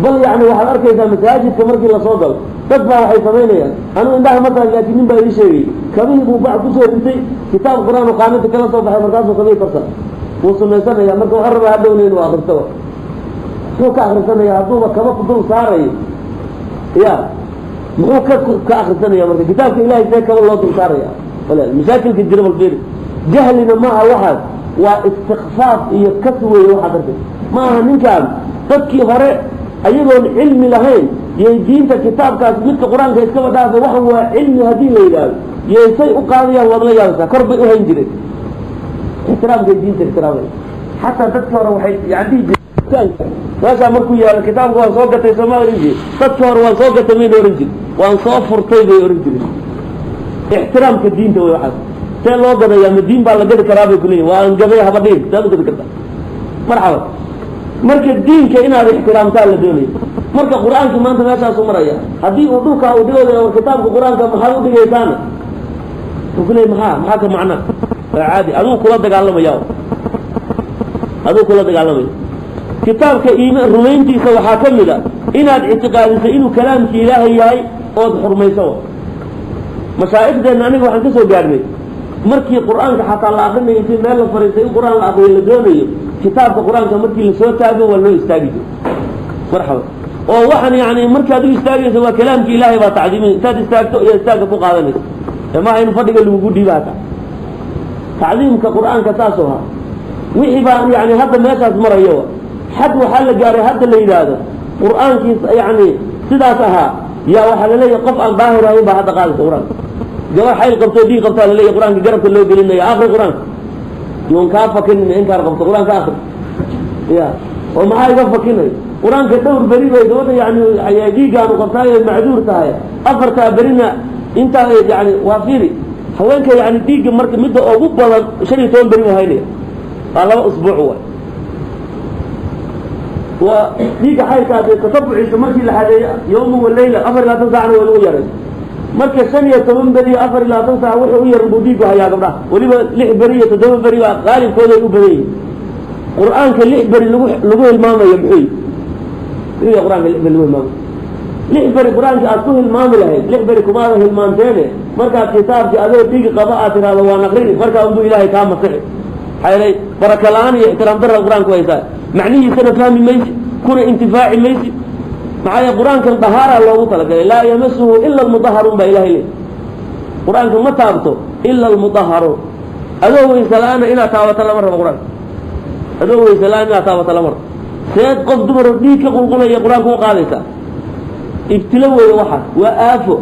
Bal yani waxaad arkaysaa masaajidka markii lasoo galo, dad baa waxay samaynayaan, anuu indhaha ma tahay, laakiin nin baa ii sheegay, kabihii buu bac kusoo ritay, kitaab Qur-aan u qaamada kala soo baxay, markaasuu kabihii korsa wuu sunaysanaya. Marka waxaa rabaa hadhowna inuu akristaba, muxuu ka akrisanaya hadduuba kaba ku dul saarayo? Ya, muxuu ka akrisanaya marka kitaabka Ilahay? See kaba loo dul saaraya? Walaal, mashaakilka jira bal fiiri. Jahlina maaha waxaas, waa istikfaaf iyo kas weeye waxaad arkay. Ma aha ninkaan, dadkii hore ayagoon cilmi lahayn yay diinta kitaabkaas midka Qur-aanka iskaba dhaafa, waxan waa cilmi haddii la yidhaahdo, yeysay u qaadayaan, waad la yaabaysaa, kor bay uhayn jireen ixtiraamkay diinta ixtiraamay. Xataa dadkii hore waxay yani dhihi jireen, meeshaa markuu yaalo kitaabka, "Waan soo gatay," sooma ohan jiri? Dadkii hore "Waan soo gatay" mayna ohan jiri, "Waan soo furtay" bay ohan jireen. Ixtiraamka diinta wey waxaas. See loo gadayaa? Ma diin baa la gadi karaa bay kuleeyihin. Waan gaday haba dhihin, saad u gadi kartaa? Marxaba. Marka diinka inaad ixtiraamtaa la doonaya. Marka Qur-aanki maanta meeshaasu maraya. Haddii uu dhulkaa uu dhigooda, "War, kitaabka Qur-aanka maxaad u dhigaysaana?" Wuxuu ku leey, "Maxaa ka macna?" Waa caadi, aduu kula dagaalamaya, aduu kula dagaalamaya. Kitaabka rumayntiisa waxaa ka mid a inaad ictiqaadiso inuu kalaamki Ilaahay yahay ood xurmayso. Mashaa'ikhdeenna aniga waxaan ka soo gaarnay markii Qur-aanka xataa la akrinayo, intii meel la fariistay in Qur-aan la akriyo la doonayo, kitaabka Qur-aanka markii lasoo taago waa loo istaagi jiro. Marxaba. Oo waxaan yani markaad u istaagayso waa kalaamki Ilaahay baa tacdiimin, intaad istaagto iyo istaagga ku qaadanayso, ee maaha in fadhiga lagugu dhiiba. Hataa tacdiimka Qur-aanka saasuu ahaa. Wixii baa yani hadda meeshaas marayo, xad waxaa la gaaray hadda la yidhaahdo Qur-aankiis yani sidaas ahaa, yaa waxaa laleeyahay qof aan daahir ahayn baa hadda qaadaysa Qur-aanka. Gabar xayl qabtoo dhiig qabtaa laleeyahy Qur-aanka garabka loo gelinaya, "Akri Qur-aanka, yoon kaa fakinin, inkaan qabto Qur-aanka akri." Ya, oo maxaa iga fakinay Qur-aanka? Dhowr beri bay gabadha yani dhiiggaanu qabtaay ay macduur tahay, afartaa berina intaa yani waa fiiri. Haweenka yani dhiigga marka midda ugu badan 15 beri buu haynaya, waa 2 usbuuc waay. Waa dhiigga xaylkaa dee tatabuciisa markii la xadeeyo yawma wa leyla, 24 saacna waa lagu yaray. Marka 15 beri iyo 24 saac wuxuu u yaran buu dhiiggu hayaa gabdhaha. Weliba 6 beri iyo 7 beri baa qaalibkooda ay u badan yihiin. Qur-aanka 6 beri lagu hilmaamayo muxuu yihi? Muxuu yahay Qur-aanka 6 beri lagu hilmaamayo? 6 beri Qur-aanka aad ku hilmaami lahayd, 6 beri kumaada hilmaanteene. Markaad kitaabkii adoo dhiigi qaba aad tiraahdo "Waan akrini," markaa unbuu Ilaahay kaa masixi. Maxaa yeelay baraka la-aan iyo ixtiraam darra Qur-aanku haysaa, macnihiisana fahmi maysi, kuna intifaaci maysi. Maxaa yeele Qur-aankan dahaara loogu talagalay. "Laa yamasuhu ila almudaharuun" baa Ilahay leey. Qur-aanka ma taabto ila almudaharuun. Adoo weyse la-aana inaad taabato lama rabo Qur-aanka. Adoo weyse la-aan inaad taabato lama rabo. Seed qof dumaroo dhiig ka qulqulaya Qur-aanka u qaadaysaa? Ibtilo weeye waxaas, waa aafo.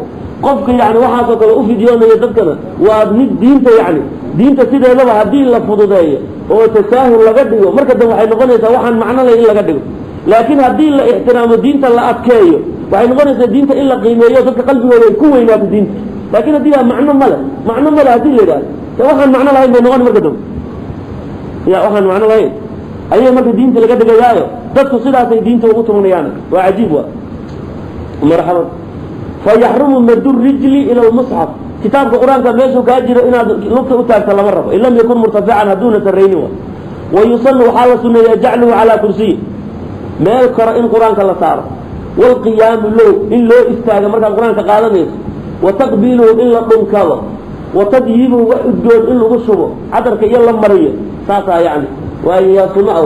Qofka yani waxaasoo kale u fidyoonaya dadkana waa mid diinta, yani diinta sideedaba haddii la fududeeyo oo tasaahul laga dhigo, marka dambe waxay noqonaysaa waxaan macno leh in laga dhigo. Laakiin haddii la ixtiraamo diinta, la adkeeyo, waxay noqonaysaa diinta in la qiimeeyo, dadka qalbigooda ay ku weynaato diinta. Laakiin haddii la macno male, macno male haddii la yidhahdo, de waxaan macno lahayn bay noqoni marka dambe. Ya, waxaan macno lahayn ayay marka diinta laga dhigayaayo. Dadku sidaasay diinta ugu tumanayaan, waa cajiib. Waa marxaban. Fayaxrumu madu rijli ila lmusxaf, kitaabka qur-aanka meeshuu kaa jiro inaad lugta u taagta lama rabo, in lam yakun murtafican, hadduuna sarraynin. Wa wayusanu, waxaa la suneeyaa, jacluhu calaa kursiyi, meel koro in qur-aanka la saaro, waalqiyaamu low, in loo istaago markaad qur-aanka qaadanayso, wa taqbiiluhu, in la dhunkado, wa tadyiibuhu, wax udgoon in lagu shubo, cadarka iyo la mariyo, saasaa yani waayo yaa sunno a.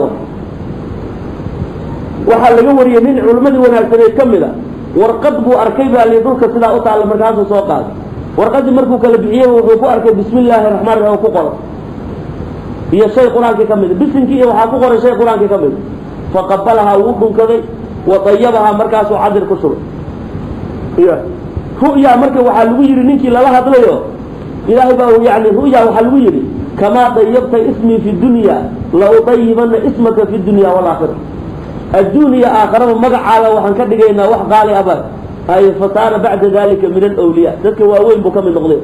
Waxaa laga wariyey nin culimmadii wanaagsaneed ka mid a, warqad buu arkay baa li dhulka sidaa u taalla, markaasuu soo qaaday warqaddii. Markuu kala bixiyey wuxuu ku arkay bismi illaahi raxmaan raxiim ku qoran iyo shay qur-aankii ka mida, bisinkii iyo waxaa ku qoray shay qur-aankii ka mida. Faqabalahaa, wuu dhunkaday, wa dayabahaa, markaasuu cadir ku shubay. Iya ru'ya marka waxaa lagu yidhi ninkii lala hadlayo ilaahay baa yani ru'ya waxaa lagu yidhi: kamaa dayabta ismii fi dunya la udayibana ismaka fi dunya waalaakhira, adduun iyo aakharaba magacaaga waxaan ka dhigaynaa wax qaali aba ay. Fasaara bacda dalika min alwliya, dadka waaweyn buu ka mid noqday.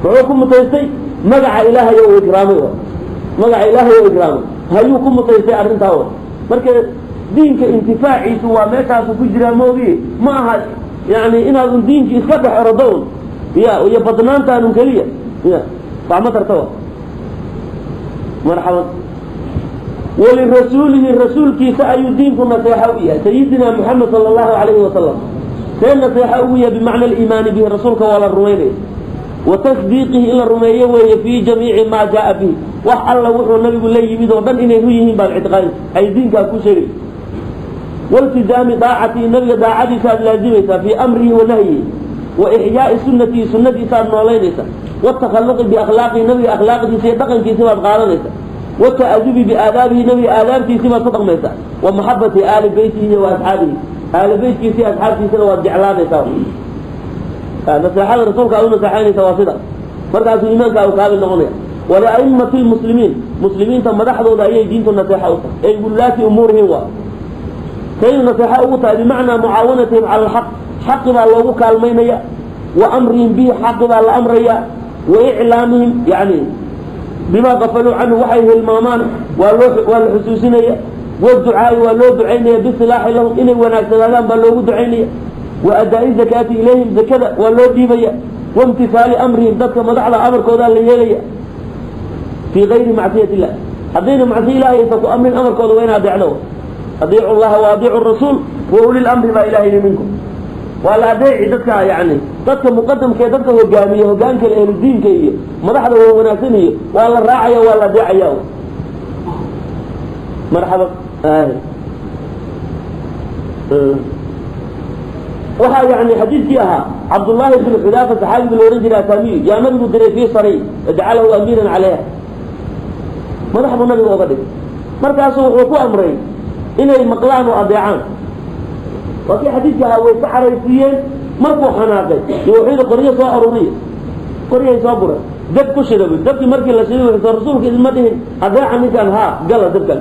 Muxuu ku mutaystay? Magaca ilaahay oo ikraamay, magaca ilaahay oo ikraamay hayuu ku mutaystay arrintaa. O marka diinka intifaaciisu waa meeshaasu ku jiraa, moogi ma aha yani inaad un diinki iska dhex orodo un ya iyo badnaantaan un keliya ya wax ma tarta. Wa marxaban. Walirasuulihi, rasuulkiisa ayuu diinku naseexa u yahay, sayidina Muxamed sala allahu calayhi wasalam. See naseexa ugu yahay? Bimacna aliimaani bihi, rasuulka waa la rumaynaya, wa tasdiiqihi, in la rumeeyo weeye, fii jamiici maa jaaa bihi, wax alla wuxuu nabigu la yimid oo dhan inay run yihiin baad ictiqaadin ay diinkaa ku sheegay, waltizaami daacatihi, nabiga daacadiisa aad laazimaysaa, fii amrihi wa nahyihi, wa ixyaai sunatihi, sunadiisa aad noolaynaysaa, watakhaluqi biakhlaaqihi, nabiga akhlaaqdiisa iyo dhaqankiisa baad qaadanaysaa, wata'adubi biaadaabihi, nabiga aadaabtiisii baad ku dhaqmaysaa, wa maxabati aali beytihi wa asxaabihi, aali beytkiisa iyo asxaabtiisana waad jeclaanaysaa. Naseexada rasuulka aad u naseexaynaysa waa sida markaasuu iimaanka u kaamil noqonaya. Waliaimati lmuslimiin, muslimiinta madaxdooda ayay diintu naseexa u tahay, ay wulaati umuurihim. Waa kaynu naseexa ugu tahay bimacnaa mucaawanatihim cala alxaq, xaqi baa loogu kaalmaynaya, wa amrihim bihi, xaqi baa la amraya, wa iclaamihim yani bimaa qafaluu canhu, waxay hilmaamaan waa loo waa la xusuusinaya, waducaai, waa loo ducaynaya, bisilaaxi lahum, inay wanaagsanaadaan baa loogu ducaynaya, wa adaa'i zakaati ilayhim, zakada waa loo dhiibaya, waimtihaali amrihim, dadka madaxda amarkoodaa la yeelaya, fii gayri macsiyat illah, haddayna macsiya ilahay aysan ku amrin amarkooda waa in adeecdo. Adiicu llaha wa adiicu rasuul wa ulil amri baa ilaha yidhi minkum. Waa la adeeci dadka, yani dadka muqadamka ee dadka hogaamiya, hogaanka ehludiinka iyo madaxda waa wanaagsan iyo waa la raacaya, waa la adeecaya. Marxaba. Waxaa yani xadiidkii ahaa Cabdullaahi bn Xudaafa, saxaabigii la ohan jiray Asamiyu, yaa nabigu diray fii sariy, jacalahu amiiran calayha, madax buu nabiga oga dhigay. Markaasuu wuxuu ku amray inay maqlaan oo adeecaan. Waa kii xadiidka ahaa, way ka caraysiiyeen. Markuu xanaaqay iyo wuxuu yidhi: qoryo soo aruuriya. Qoryay soo guray, dab ku shida bu. Dabkii markii la shiday wuxuu: rasuulka idinma dhihin adeeca ninkan? Haa, gala dabkan.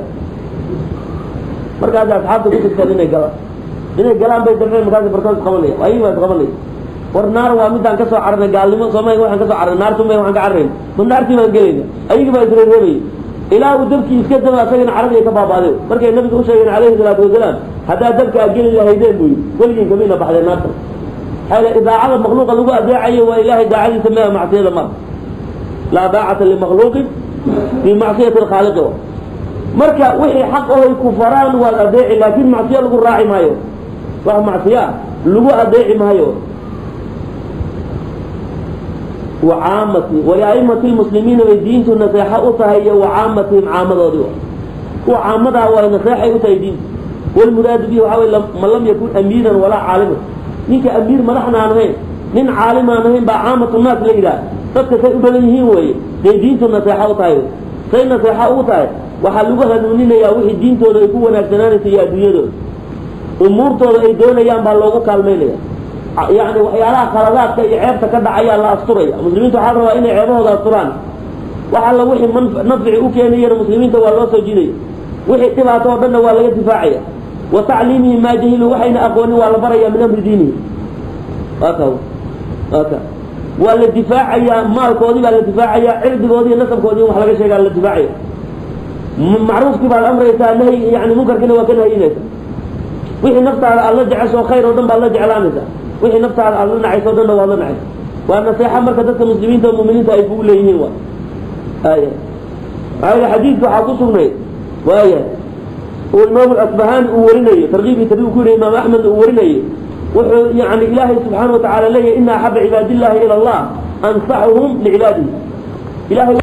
Markaas asxaabta ku sigteen inay galaan, inay galaan bay damceen. Markaas barkood isqabanaya, ayagi baa isqabanaya: war naar waa midaan kasoo cararnay, gaalnimo soomaya, waxaan kasoo cararnay naartumay, waxaan ka cararayna ma naartii baan gelayna? Ayagii baa isreereebayay ilaa uu dabkii iska daba, asagana caradii ka baaba'day. Markay nabiga u sheegeen calayhi salaatu wasalaam: haddaad dabka aad geli lahaydeen, buu yidhi, weligiin kamina baxdeen naarta. Maxaa yeele idaacada makhluuqa lagu adeecayo waa ilaahay daacadiisa mea, macsiyada ma laa daacata limakhluuqin fii macsiyati alkhaaliqi. Marka wixii xaq ohay ku faraan waad adeeci, laakiin macsiyo lagu raaci maayo, wax macsiyo ah lagu adeeci maayo. Wacaamati waliaimati lmuslimiina bay diintu naseexo u tahay, iyo wacaamatihim, caamadoodii, kuwa caamadaa waa naseexay u tahay diintu. Walmuraadu bihi waxaa wey man lam yakun amiiran walaa caaliman, ninka amiir madaxna aan ahayn, nin caalim aan ahayn baa caamatu naas la yidhaah. Dadka say u badan yihiin weeye day diintu naseexo u tahay. Say naseexo ugu tahay? Waxaa lagu hanuuninayaa wixii diintooda ay ku wanaagsanaanaysa iyo adduunyadooda, umuurtooda ay doonayaan baa loogu kaalmaynaya. Yacni waxyaalaha khaladaadka iyo ceebta ka dhacayaa la asturaya. Muslimiinta waxaa la rabaa inay ceebahooda asturaan. Wax alla wixii man nafci u keenayana muslimiinta waa loo soo jiidaya, wixii dhibaato oo dhanna waa laga difaacaya. Wa tacliimihim maa jahiluu, waxayna aqoonin waa la baraya, min amri diinihi. Waa ka waa ka waa la difaacayaa, maalkoodii baa la difaacayaa, cirdigoodii iyo nasabkoodii in wax laga sheegaa la difaacaya. Macruufkii baad amraysaa, nahy yani munkarkiina waa ka nahyinaysaa. Wixii naftaada aad la jecesho khayr oo dhan baad la jeclaanaysaa, wixii naftaada aad la nacayso o dhanna waad la nacaysa. Waa naseexa marka dadka muslimiinta oo muminiinta ay kugu leeyihiin. Wa aya maxaa yele xadiidka waxaa ku sugnayd waaya oo imaamu asbahaani uu warinayo, tarkiib iyo tarhiib ku yidhi, imaam axmedna uu warinayo, wuxuu yani ilaahay subxaana watacaala leeyahy ina axaba cibaadillahi ila allah ansaxuhum licibaadihi. Ilahay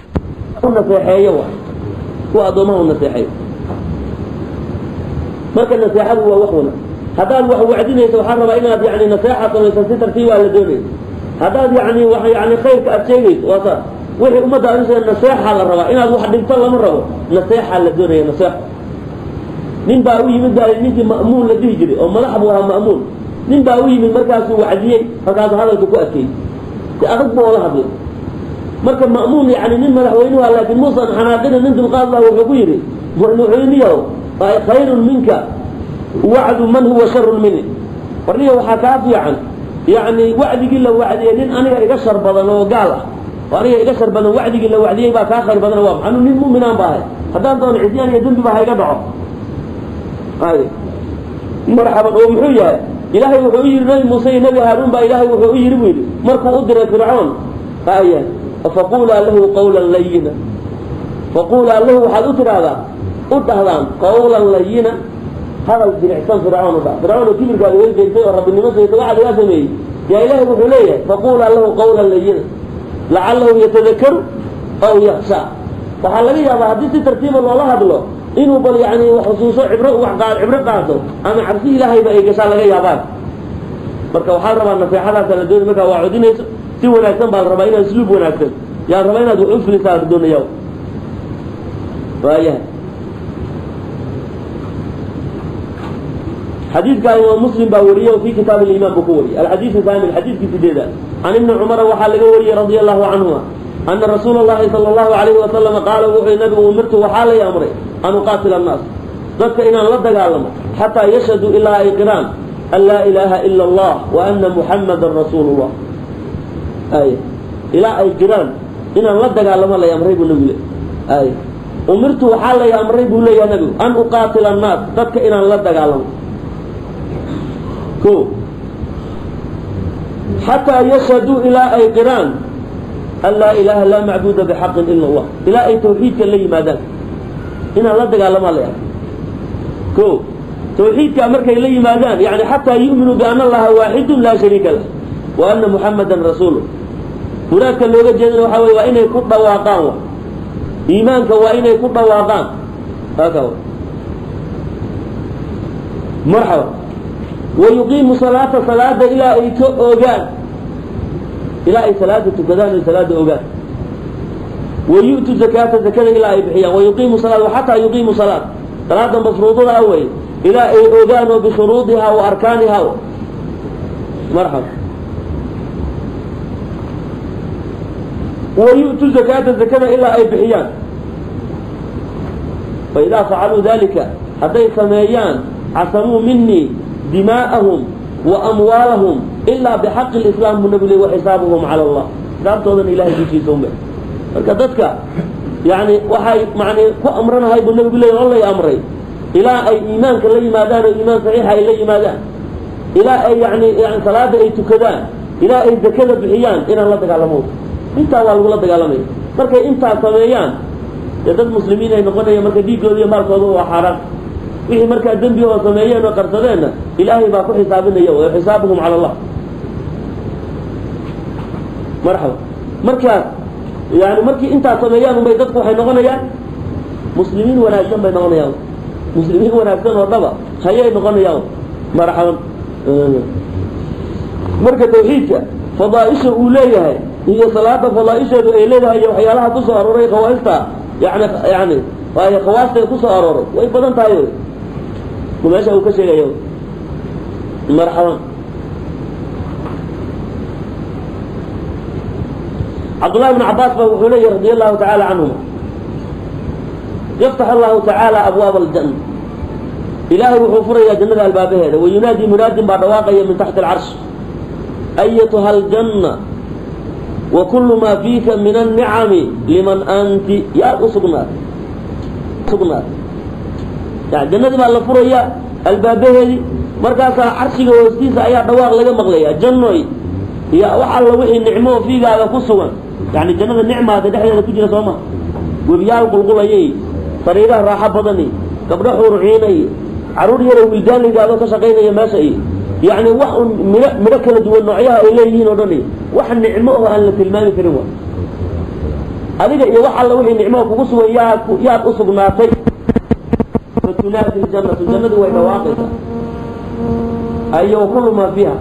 u naseexeeyo wa kuwa addoomaha u naseexeeyo. Marka naseexadu waa wax wana haddaad wax wacdinayso waxaa rabaa inaad yani naseexa samayso, si tartiibaa la doonaya. Haddaad yani wa yani khayrka aad sheegayso waa saas, wixii ummadda aad usheeg naseexa la rabaa, inaad wax dhigto lama rabo, naseexaa la doonaya. Naseexo nin baa u yimid baa ninkii ma'muun la dhihi jiray oo madax buu ahaa ma'muun. Nin baa u yimid markaasuu wacdiyey, markaasuu hadalka ku adkeeyey, si adag buu ola hadlay. Marka ma'muun yani nin madaxweynuha, laakiin muusan xanaaqina, nin dulqaad lah, wuxuu ku yidhi niyow khayrun minka wacdu man huwa sharun mini, warniyo waxaa kaa fiican yani wacdigii la wacdiyey nin aniga iga shar badan oo gaal ah oo aniga iga shar badan, wacdigii la wacdiyey baa kaa khayr badan. Waa anu nin mu'minaan ba ahay, haddaan doono cisyaan iyo dembi ba ha iga dhaco. Ay marxaban, oo muxuu yahay ilaahay wuxuu u yidhi nabi muuse iyo nabi haaruun baa ilaahay wuxuu u yidhi buu yidhi markuu u diray fircoon, aya faquulaa lahu qawlan layina, faquulaa lahu waxaad u tidhaahdaa u dhahdaan qawlan layina, hadal jilicsan fircoon u dhah. Fircoon oo kibirkaada way jeegtay oo rabbinimo sheegtay waxaad igaa sameeyey, yaa ilaahay wuxuu leeyahay faquulaa lahu qawlan layina lacalahu yatadakaru aw yakshaa. Waxaa laga yaabaa haddii si tartiiba loola hadlo inuu bal yani xusuuso, cibro wax cibro qaato ama cabsi ilaahayba ay gashaa laga yaabaa. Marka waxaa rabaa naseexadaasa la doonay, markaa waa codinayso si wanaagsan baa la rabaa, inaad usluub wanaagsan yaa rabaa inaad wax u fulisaa la doonaya. Waayahay, xadiidka imaam Muslim baa wariyey oo fi kitaab aliimaan buu ku wariyey. Alxadiidu thaamin, xadiidkii sideeda, can ibni Cumara waxaa laga wariyey radia allahu canhuma ana rasuula allahi sala allahu alayhi wasalama qaala, wuxuu nabigu umirtu waxaa lay amray an uqaatila annaas, dadka inaan la dagaalamo, xataa yashhaduu ilaa ay qiraan an laa ilaaha ila allah wa ana muxammadan rasuulu llah. Ay ilaa ay qiraan inaan la dagaalamo lay amray buu nabigu le. Ay umirtu waxaa lay amray buu leeyahay nabigu an uqaatila annaas, dadka inaan la dagaalamo ko xataa yashhaduu ilaa ay qiraan an laa ilaaha laa macbuuda bixaqin ila allah, ilaa ay tawxiidka la yimaadaan inaan la dagaalamaa lay amray. Ko tawxiidkaa markay la yimaadaan, yani xataa yu'minuu biana allaha waaxidun laa shariika lah wa ana muxamadan rasuuluh. Muraadka looga jeedana waxaa wey waa inay ku dhawaaqaan, wa iimaanka waa inay ku dhawaaqaan. Haka marxaba. Wayuqiimu salaata, salaada ilaa ay ka ogaan, ilaa ay salaada tukadaan oy salaada ogaan. Wayu'tu zakaata, zakada ilaa ay bixiyaan. Wayuqiimu salaat xataa yuqiimu salaat, salaada mafruudada ah wey, ilaa ay ogaan oo bishuruudihaa wa arkaanihaa. Marxaba. Wayu'tu zakaata, zakada ilaa ay bixiyaan. Faidaa facaluu dalika, hadday sameeyaan, casamuu minii dimaa'ahum wa amwaalahum ilaa bixaqi lislaam buu nabigu ley, wa xisaabuhum cala allah, xisaabtoodana ilahay dushiisa unbe. Marka dadka yani waxay man ku amranahay buu nabigu leey oo lay amray ilaa ay iimaanka la yimaadaan oo iimaan saxiixa ay la yimaadaan, ilaa ay yani salaada ay tukadaan, ilaa ay zakada bixiyaan inaan la dagaalamo. Intaa waa lagula dagaalamaya. Markay intaa sameeyaan dee dad muslimiin ay noqonayaan, marka dhiiggooda iyo maalkooda waa xaaraan. Wixii markaa dembi oo sameeyeen oo qarsadeenna ilaahay baa ku xisaabinaya, wa xisaabuhum cala allah. Marxaba. Markaas yani markii intaas sameeyaan unbay dadku waxay noqonayaan muslimiin wanaagsan bay noqonayaan, muslimiin wanaagsan oo dhaba hayay noqonayaan. Marxaban. Marka tawxiidka fadaaisha uu leeyahay iyo salaada fadaaisheedu ay leedahay iyo waxyaalaha kusoo arooray khawaaista yani yani waayo khawaasta kusoo arooray way badan tahay meesha uu ka sheegayo. Marxaban. Cabdullahi bn Cabaas ba wuxuu leeyahy radi allahu tacaala canhuma, yaftax allahu tacaala abwaaba aljanna, ilaahay wuxuu furayaa jannada albaabaheeda. Wayunaadi munaadin baa dhawaaqaya min taxti alcarsh, ayatuha aljanna wa kullu maa fiika min annicami liman anti, yaad u sugnaatay. Sugnaatay yani jannadii baa la furayaa albaabaheedii, markaasaa carshiga hoostiisa ayaa dhawaaq laga maqlayaa, jannoy iyo wax alla wixii nicmo oo fiigaada ku sugan. Yani jannada nicmaada dhexdeeda ku jira soo ma, webiyaal qulqulayay, sariiraha raaxo badani, gabdho xuurciinay, carruur yaroo wildaan la yidhahdo ka shaqaynaya meesha iyo yacni wax un midho midho kala duwan noocyaha ay leeyihiin oo dhan, iyo wax nicmo oo aan la tilmaami karin. Wa adiga iyo wax alla wixii nicmo kugu sugan yaa yaad u sugnaatay. Fatunaadi ljannatu, jannadu way dhawaaqaysaa, ayo kullu maa fiiha,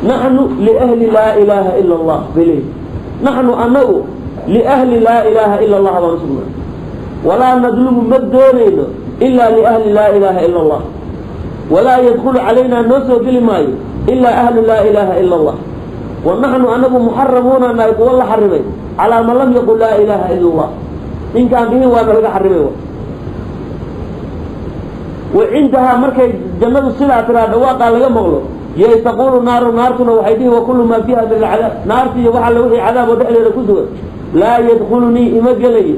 naxnu liahli laa ilaaha ila allah bay leeyihi. Naxnu anagu liahli laa ilaaha ila allah baan usugnaa, walaa nadlubu ma doonayno ilaa liahli laa ilaaha ila allah, walaa yadkulu calaynaa noo soo geli maayo ilaa ahlu laa ilaaha ila allah, wa naxnu anagu muxaramuuna nahay kuwa la xarimay calaa man lam yaqul laa ilaaha ila allah, ninkaan dhihin waana laga xarimay. Wa cindahaa markay jannadu sidaa tiraa dhawaaqaa laga maqlo, yay taquulu naaru, naartuna waxay dhihi, wa kullu maa fiiha min alcadaab, naartiiyo wax alla wixii cadaab oo dhexdeeda ku sugan, laa yadkhulunii ima gelayo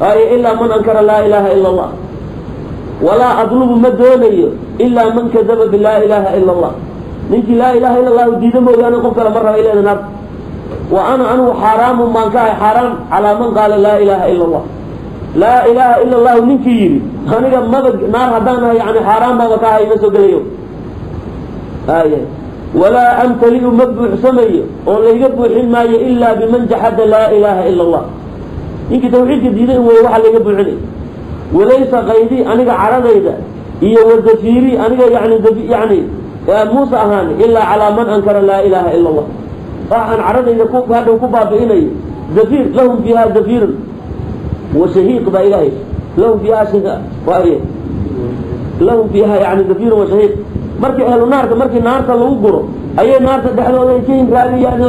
ay ilaa man ankara laa ilaaha ila allah, walaa adlubu ma doonayo ilaa man kadaba bilaa ilaaha ila allah, ninkii laa ilaha ila allahu diida mooyaane qof kale ma raba ileeda naarta. Wa ana anigu xaaraamun baan ka ahay, xaaraam calaa man qaala laa ilaaha ila allah, laa ilaaha ila allahu ninkii yidhi aniga maba naar haddaan ahay, yani xaaraan baaba ka ahay, ima soo gelayo. Ay walaa amtali'u ma buuxsamayo oo layga buuxin maayo ilaa biman jaxada laa ilaaha ila allah, ninkii tawxiidka diiday in weeye waxa layga buuxinay. Walaysa qaydi aniga caradayda iyo wazafiiri aniga yani yani muusa ahaan ilaa calaa man ankara laa ilaaha ila allah, wax aan caradayda ku hadhow ku baabi'inayo. Zafiir lahum fiiha zafiirun wa shahiiq baa ilaahay, lahum fiiha waay lahum fiiha yani zafiirun wa shahiiq. Markii ahlu naarka markii naarta lagu guro ayay naarta dhexdooda ay ka hinraadiyaan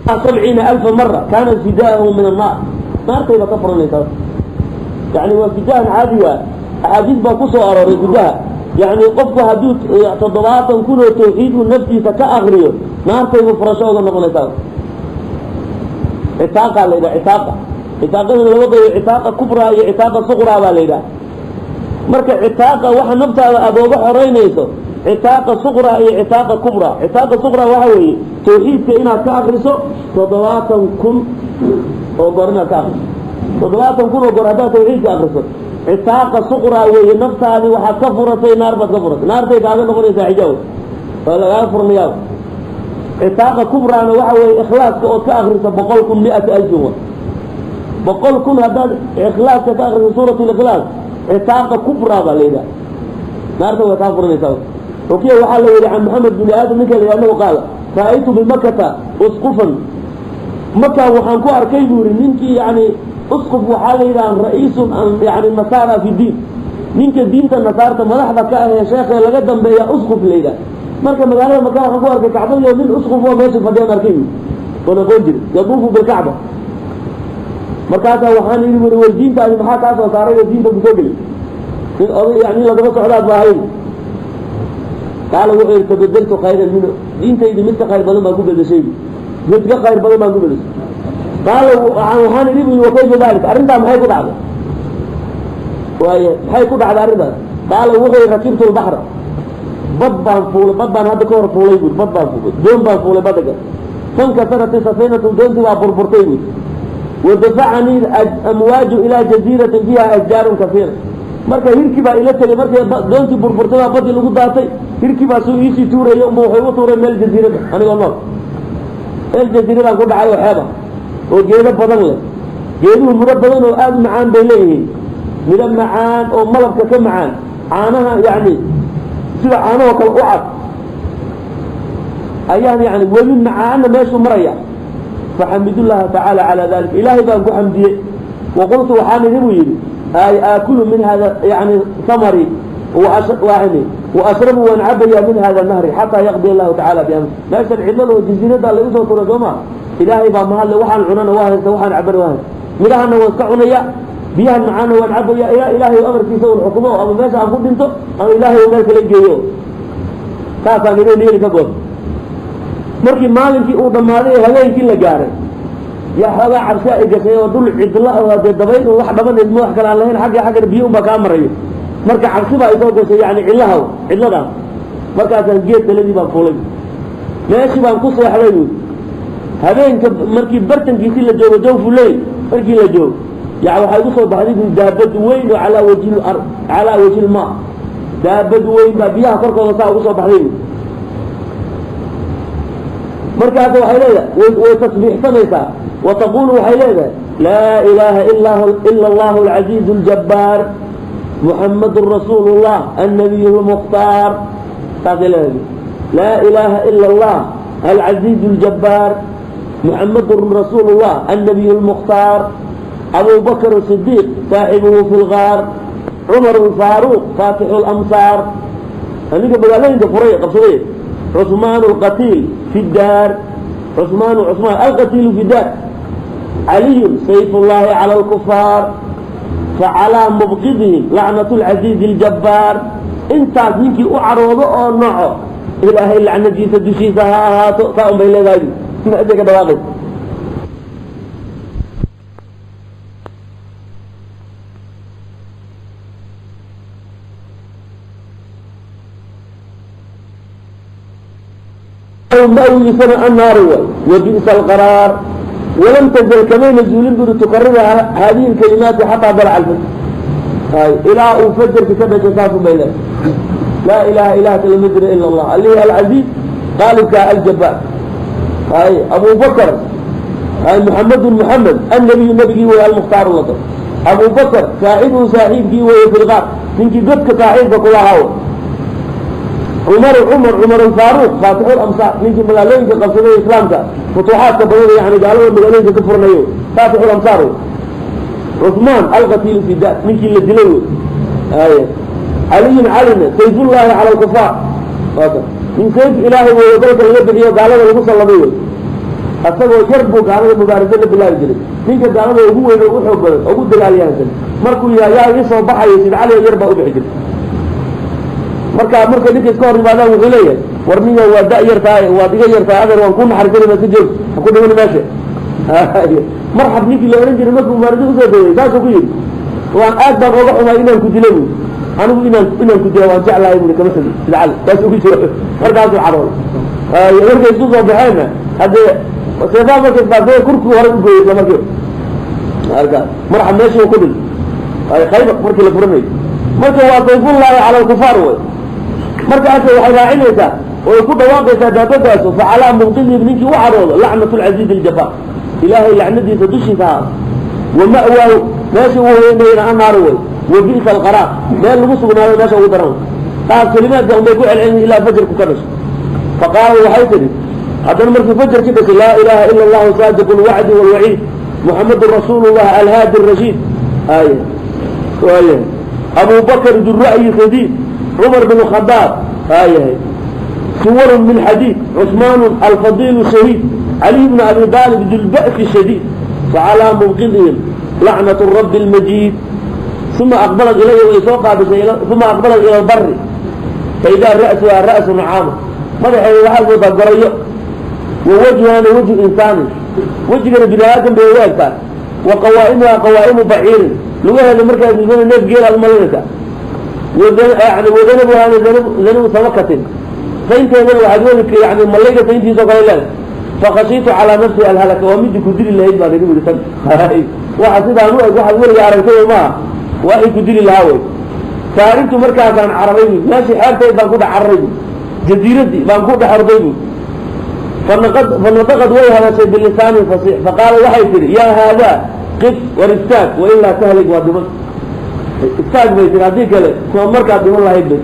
70,000 mara kaana fidaahum min annaar, naartayba ka furanaysaa. Yani waa fidahan caadiga, axaadiis baa ku soo arooray fidaha, yani qofku hadduu 70,000 oo tawxiid uu naftiisa ka akriyo naartaybu furasho uga noqonaysaa. Citaaqa la yidhaha, citaaqa, citaaqadana laba qaybo, citaaqa kubraa iyo citaaqa suqraa baa la yidhaha. Marka citaaqa waxa naftaada aada ooga xoreynayso citaaqa suqraa iyo citaaqa kubraa. Citaaqa suqraa waxa weeye tawxiidka inaad ka akriso 70,000 oo goor, inaad ka akriso 70,000 oo goor haddaad tawxiidka akriso citaaqa suqraa weeye, naftaadii waxaad ka furatay naar baad ka furatay, naartay kaaga noqonaysaa xijaab, waa lagaaga furanayaa. Citaaqa kubraana waxa weeye ikhlaaska ood ka akriso 100,000, 100,000 wa 100,000 haddaad ikhlaaska ka akriso suurat likhlaas, citaaqa kubraa baa la yidhaha, naarta way kaa furanaysaa. Xukiya waxaa la yihi can Maxamed bini Aadam ninka la yidhahdo qaala ra'aytu bimakata usqufan, maka waxaan ku arkay buu yihi ninkii, yani usquf waxaa la yidhaha ra-iisun yani nasaara fi diin, ninka diinta nasaarta madaxda ka ahee sheekhee laga dambeeya usquf la yidhaha. Marka magaalada maka waxaan ku arkay kacbadiyo nin usquf oo meesha fadhiyaan arkay bui, oon aqoon jirin, yaduufu bilkacba. Markaasaa waxaan idhi buri, war diintaadi maxaa kaa soo saaray oo diinta kusoo geli, nin oday yani ladaba socdaad ba ahayn. Qaala wuxuu yihi tabadeltu khayran minhu, diintaydi mid ka khayr badan baan ku bedeshay, mid ka khayr badan baan ku bedeshay. Qaala waxaan idhi bu wa kayfa dalik, arrintaa maxay ku dhacday? Waay maxay ku dhacday arrintaas? Qaala wuxuu yihi rakibtu lbaxra, bad baan fuulay, bad baan hadda ka hor fuulay buuri, bad baan fuulay, doon baan fuulay badda gal, fankasarat safiinatu, doontii baa burburtay buuri, wadafacanii amwaaju ilaa jaziiratin fiiha ashjaarun kasiira. Marka hirkii baa ila tegay, markay doontii burburtay baa badii lagu daatay, hirkii baa suu iisii tuuraya unba waxay u tuuray meel jaziirada, anigoo nool meel jaziiradaan ku dhacay oo xeeba oo geedo badan leh. Geeduhu midho badan oo aada u macaan bay leeyihiin, midho macaan oo malabka ka macaan, caanaha yacni sida caanahoo kale u cad ayaan yani webi macaanna meeshuu maraya. Faxamidullaha tacaala calaa dalik, ilaahay baan ku xamdiyey. Wa qultu waxaan idhi buu yidhi ay aakulu min hada yani samari yani wa ashrabu waan cabayaa min hada nahri xataa yaqdi allahu tacala biamri. Meeshan cidlada oo jaziiradaa lagu soo turay soo maa, ilaahay baa mahadle, waxaan cunana waa haysta, waxaan cabana waa haysta, midhahana waan iska cunaya, biyahan macaanna waan cabaya ilaa ilaahay amarkiisa un xukumo, ama meesha aan ku dhinto ama ilaahay meel kala geeyo, saasaan idho niyadi ka goosa. Markii maalinkii uu dhammaaday ee habeenkii la gaaray, Yaa xoogaa cabsi ay gashay oo dhul cidla oo dee dabayl wax dhabanaysa ma wax kale aan lahayn, xagga xaggana biyo unbaa kaa marayo. Marka cabsi baa isoo gashay, yani cillaha cidladaas. Markaasaan geed taladii baan fuulay, meeshii baan ku seexday buui. Habeenka markii bartankiisii la joogo, jawfu leyl markii la joogo, ya waxaa igu soo baxday bui daabad weyn oo alaa wajhi calaa wajhi lmaa, daabad weyn baa biyaha korkooda saa ugu soo baxday bui. Markaas waxay leedahay, way tasbiixsanaysaa, wa taqulu waxay leedahay: laa ilaaha ila allahu alcaziizu aljabbaar, muxamadun rasuulu llah, annabiy lmukhtaar. Saasay leedahay: laa ilaaha ila allah alcaziizu aljabbaar, muxamadun rasuulu llah, annabiy lmukhtaar, abu bakr sidiiq saaxibuhu fi lgaar, cumar alfaaruuq faatixu lamsaar, ninka magaalooyinka furay qabsaday, cusmaan alqatiil fi daar, cusmaanu cusmaan alqatiilu fi daar, caliyun sayf ullaahi cala alkufaar, facalaa mubqidihim lacnat lcasiizi aljabbaar. Intaas ninkii u caroodo oo naco, ilaahay lacnadiisa dushiisa ha ahaato. Saa un bay leedahay, meeshay ka dhawaaqaysa. Mawigiisana annaaru waay, wabi'sa alqaraar. Walam tazal kamayna zuulin buri tukarira haadihi lkalimaati xataa dalaca alfajr, ay ilaa uu fajarka ka dhashay. Saasu bay leedahay: laa ilaha ilaha kala ma jiro ila allah, alihi alcaziiz qaalibka, aljabbaar, ay abu bakr, ay muxamedun muxamed, annabiyu nabigii wey, almukhtaaru la dar, abu bakr saaxibuhu saaxiibkii weeye, fi lqaar ninkii godka saaxiibka kula ahaa, cumaru cumar, cumar alfaaruuq faatixu lamsaar, ninkii magaalooyinka qabsaday islaamka, futuuxaadka badan, yani gaalada magaalooyinka ka furanayo, faatixu lamsaar wey, cusmaan alqatiilu fi daar, ninkii la dilay wey, ay caliyun calina sayfullaahi cala alkufaar, nin sayf ilaahay weeye dalka laga bixiyo gaalada lagu sallamay wey. Asagoo yar buu gaalada mubaarase la bilaabi jiray. Ninka gaalada ugu weyn oo u xoog badan, ugu dagaalyahansan markuu yahay yaa ii soo baxayo, sid cali oo yar baa u bixi jirtay. Marka markay ninka iska hor yimaadaan wuxuu leeyahay: war ninga waa da yar tahay, waad iga yar tahay adeer, waan ku naxariisanay, ma ka joog, ha ku dhimani meesha. Marxab ninkii la odhan jiray markuu mubaarase usoo dayay saasuu ku yidhi: waan aad baan oga xumay inaan ku dilo buui, anigu inaan ku dila waan jeclahay bui, kama xumi. Sid cali saasuu ku jiro. Markaasuu cadhooday. Markay isku soo baxeenna haddee seefaa markay isbaasay kurkii hore u gooyey isla markiiba. Marka marxab meeshii uu ku dhintay Khaybar markii la furanayo. Marka waa sayfullaahi cala alkufaar wey. Markaas waxay raacinaysaa oo ku dhawaaqaysaa daabadaasu: facalaa mubqidihim, ninkii u cadhoodo, lacnat lcasiizi aljabbaar, ilaahay lacnadiisa dushiisa ahaado, wa ma'waahu meesha uu hoyanayna annaaru wey, wa bi'sa alqaraar, meel lagu sugnaado meesha ugu daran. Taas kelimaadka unbay ku celcelin ilaa fajarku ka dhasho. Faqaala waxay tidhi haddana markii fajarki dhashay: laa ilaaha ila allahu saadiqu lwacdi waalwaciid, muxamadun rasuulu llah alhaadi rashiid, ay waaya abu bakr dura'yi sadiid, cumar bn khadaab aayahay suwarun min xadiid, cusmaan alfadiil shahiid, caliy bn abi aalib dulba'si shadiid, facalaa mubqidihim lacnat rabbi lmajiid. Uma aqbalat ilaya, way soo qaabishay. Uma aqbalat ila albari faidaa ra'suhaa ra'su nacaama, madaxeeda waxaad moodaa gorayo, wa wajhana wajhu insaani, wejigana bini aadam bay ugu egtaa, wa qawaa'imuhaa qawaa'imu baciirin, lugaheeda markaad midana neef geelaad umalinaysaa, yani wadanabuhaana danabu samakatin, saynteedana waxaad weli yani malayga sayntiisoo kale leedahay. Fakashiitu calaa nafsi alhalaka, waa midii ku dili lahayd baan igu yidhi tan, waxa sidaan u eg waxaad weliga aragtay maaha, waxay ku dili lahaa wey. Faarintu markaasaan cararay buy, meeshii xeebtayd baan ku dhex cararay buy, jaziiradii baan ku dhex orday buy. Fanataqad way hadashay bilisaanin fasiix, faqaala waxay tihi: yaa haadaa qif, war istaag, wailaa tahlig, waa dhiman, istaag bay tiri, haddii kale kuma markaad dhiman lahayd bay.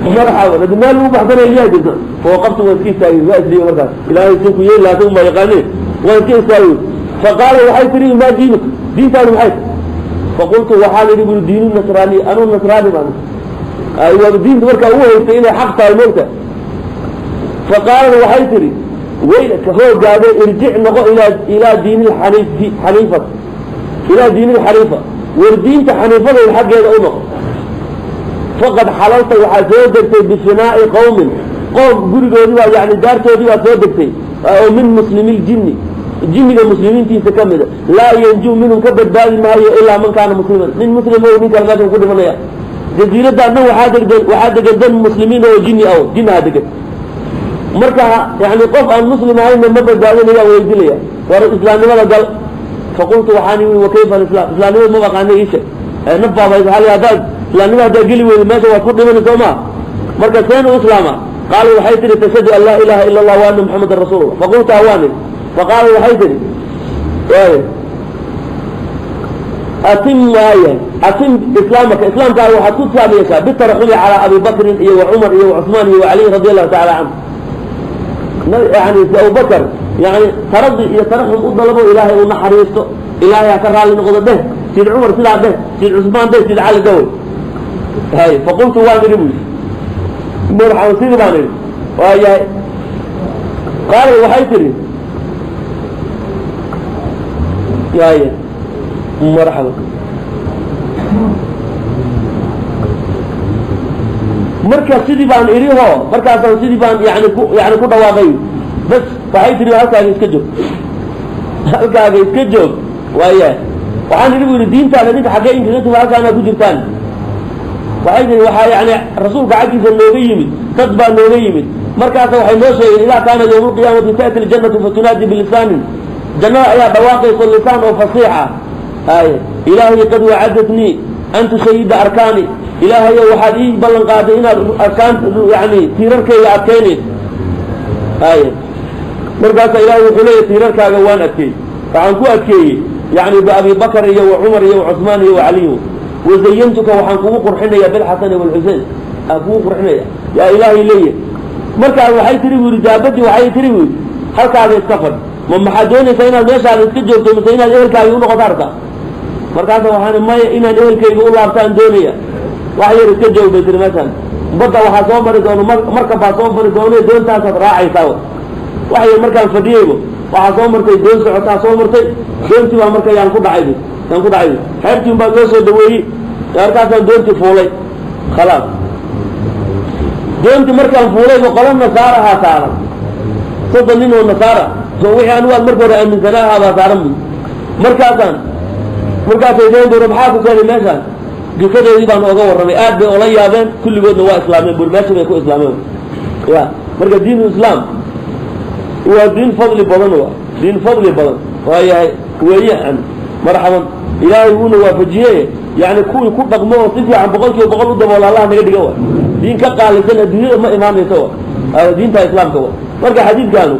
Marxaban, hadi meel lagu baxsanaya miyaa jirta? Fawaqaftu, waan iska istaagay, waa isdhiibay markaas, ilaahay suu ku yeeli lahaa asagu baa yaqaanee, waan iska istaagay. Faqaala waxay tihi: maa diinuka, diintaadu maxay tahay? Faqultu waxaan idhi buri: diinu nasraani, anuu nasraani baan. Waaba diinta markaa ugu haystay inay xaq tahay moogta. Faqaalad waxay tihi: waylaka, hoogaade, irjic, noqo ilaa diini xaniifi xaniifat, ilaa diini lxaniifa, war diinta xaniifadeed xaggeeda u noqo. Faqad xalalta, waxaad soo degtay, bifinaa'i qowmin, qoom gurigoodii baa, yani daartoodii baad soo degtay, oo min muslimi ljinni, Jinniga muslimiintiisa ka mida laa yanjuu minhum, ka badbaadi maayo, ilaa man kaana musliman, nin muslim o nin kale meesha ku dhimanaya. Jaziiraddan dhan waxaa degan dan muslimiin oo jinni ah, jinnaha degan. Marka yani qof aan muslim ahaynna ma badbaadinaya, way dilaya. War islaamnimada gal. Faqultu waxaan ii, wakayfa alislaam? Islaamnimada ma baqaana, ii sheeg. Naf baaba hal haddaad islaamnima haddaa geli weydo, meesha waad ku dhimani, soo maa? Marka seen u islaama? Qaalu waxay tihi, tashhadu an laa ilaha ila allah wa ana muxamadan rasuulullah. Faqultu waan idhi. Faqaalu waxay tihi, atim waaya, atim islaamaka, islaamkaaga waxaad ku taam yeeshaa bitaraxumi calaa abi bakrin iyo wa cumar iyo wa cusmaan iyo wa caliy radi allahu tacala canhu. Yani abubakar yani taradi iyo taraxum u dalabo, ilaahay u naxariisto, ilaahay ha ka raalli noqdo dheh. Sid cumar sidaa dheh, sid cusmaan dheh, sid cali dheh. Hay, faqultu waan idhi bu marxaban, sidii baan idhi. Waayahay, qaala waxay tihi, yaya marxaban. Marka sidii baan idhi ho, markaasaan sidii baan yani ku yani ku dhawaaqay. Bas, waxay tihi, halkaaga iska joog, halkaaga iska joog. Waayahay, waxaan idhi bu yidhi, diintaada ninka xaggee inkaga tuma halkaanaa ku jirtaan? Waxay tihi, waxaa yani rasuulka xaggiisa nooga yimid, dad baa nooga yimid, markaasa waxay noo sheegeen, idaa kaana yawma alqiyaamati ta'ti ljannatu fatunaadi bilisaanin, jannada ayaa dhawaaqayso lisaan oo fasiix ah. Ay ilaahay, qad wacadatnii an tushayida arkaani, ilaahayo waxaad ii ballan qaaday inaad arkaan yani tiirarkayga adkaynayso. Ay markaasa ilaahay wuxuu leeyahy, tiirarkaaga waan adkeeyey, waxaan ku adkeeyey yani biabi bakr iyo wa cumar iyo wa cusmaan iyo wa caliy, wazayantuka waxaan kugu qurxinaya bilxasani walxusein aan kugu qurxinaya, yaa ilaahay leeyahy. Markaas waxay tiri bu yidhi, daabadii waxay tiri bu yidhi, halkaaga iska fadh, ma maxaad doonaysaa inaad meeshaada iska joogto mise inaad ehelkaagi unoqoto arta? Markaasa waxaan maya, inaan ehelkayga u laabtaan doonaya, wax yar iska joog bay tiri. Meeshaan badda waxaa soo mari doono markab baa soo mari doono, doontaasaad raacaysaa. Wax yar markaan fadhiyeybo waxaa soo martay doon socotaa soo martay, doontii baa marka yaan ku dhacay, yaan ku dhacay. Xeebtii baa loo soo dhaweeyey, markaasaan doontii fuulay. Khalaas, doontii markaan fuulayba qolo nasaarahaa saaran, 30 nin oo nasaara oo wixii anigu aad marka hore aaminsanaahaa baa saaran bu. Markaasaan markaasay deen buur, maxaa ku keenay meeshaan? Qisadeedii baan ooga warramay, aad bay ola yaabeen, kulligoodna waa islaameen buur, meesha bay ku islaameen. Ya marka diinu islaam waa diin fadli badan, waa diin fadli badan, waayahay weeye. Marxaban, ilaahay wuuna waafajiye, yani kuwii ku dhaqmo oo si fiican 100% u daboola allah naga dhiga. Wa diin ka qaalisan adduunyada ma imaanayso wa diinta islaamka wa. Marka xadiidkaanu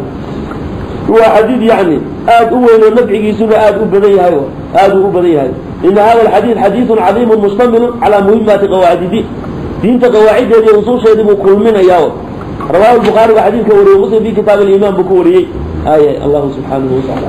waa xadiid yani aad u weyn oo nafcigiisuna aad u badan yahay, aad uu u badan yahay. Ina hada alxadiid xadiidun cadiimun mustamilun calaa muhimaati qawaacidi diin, diinta qawaaciddeedi iyo usuusheedii buu kulminayaa. Rawahu lbukhaari baa xadiidka wariyey, Muslim fi kitaab aliimaan buu ku wariyey. Ay allahu subxaanahu watacala.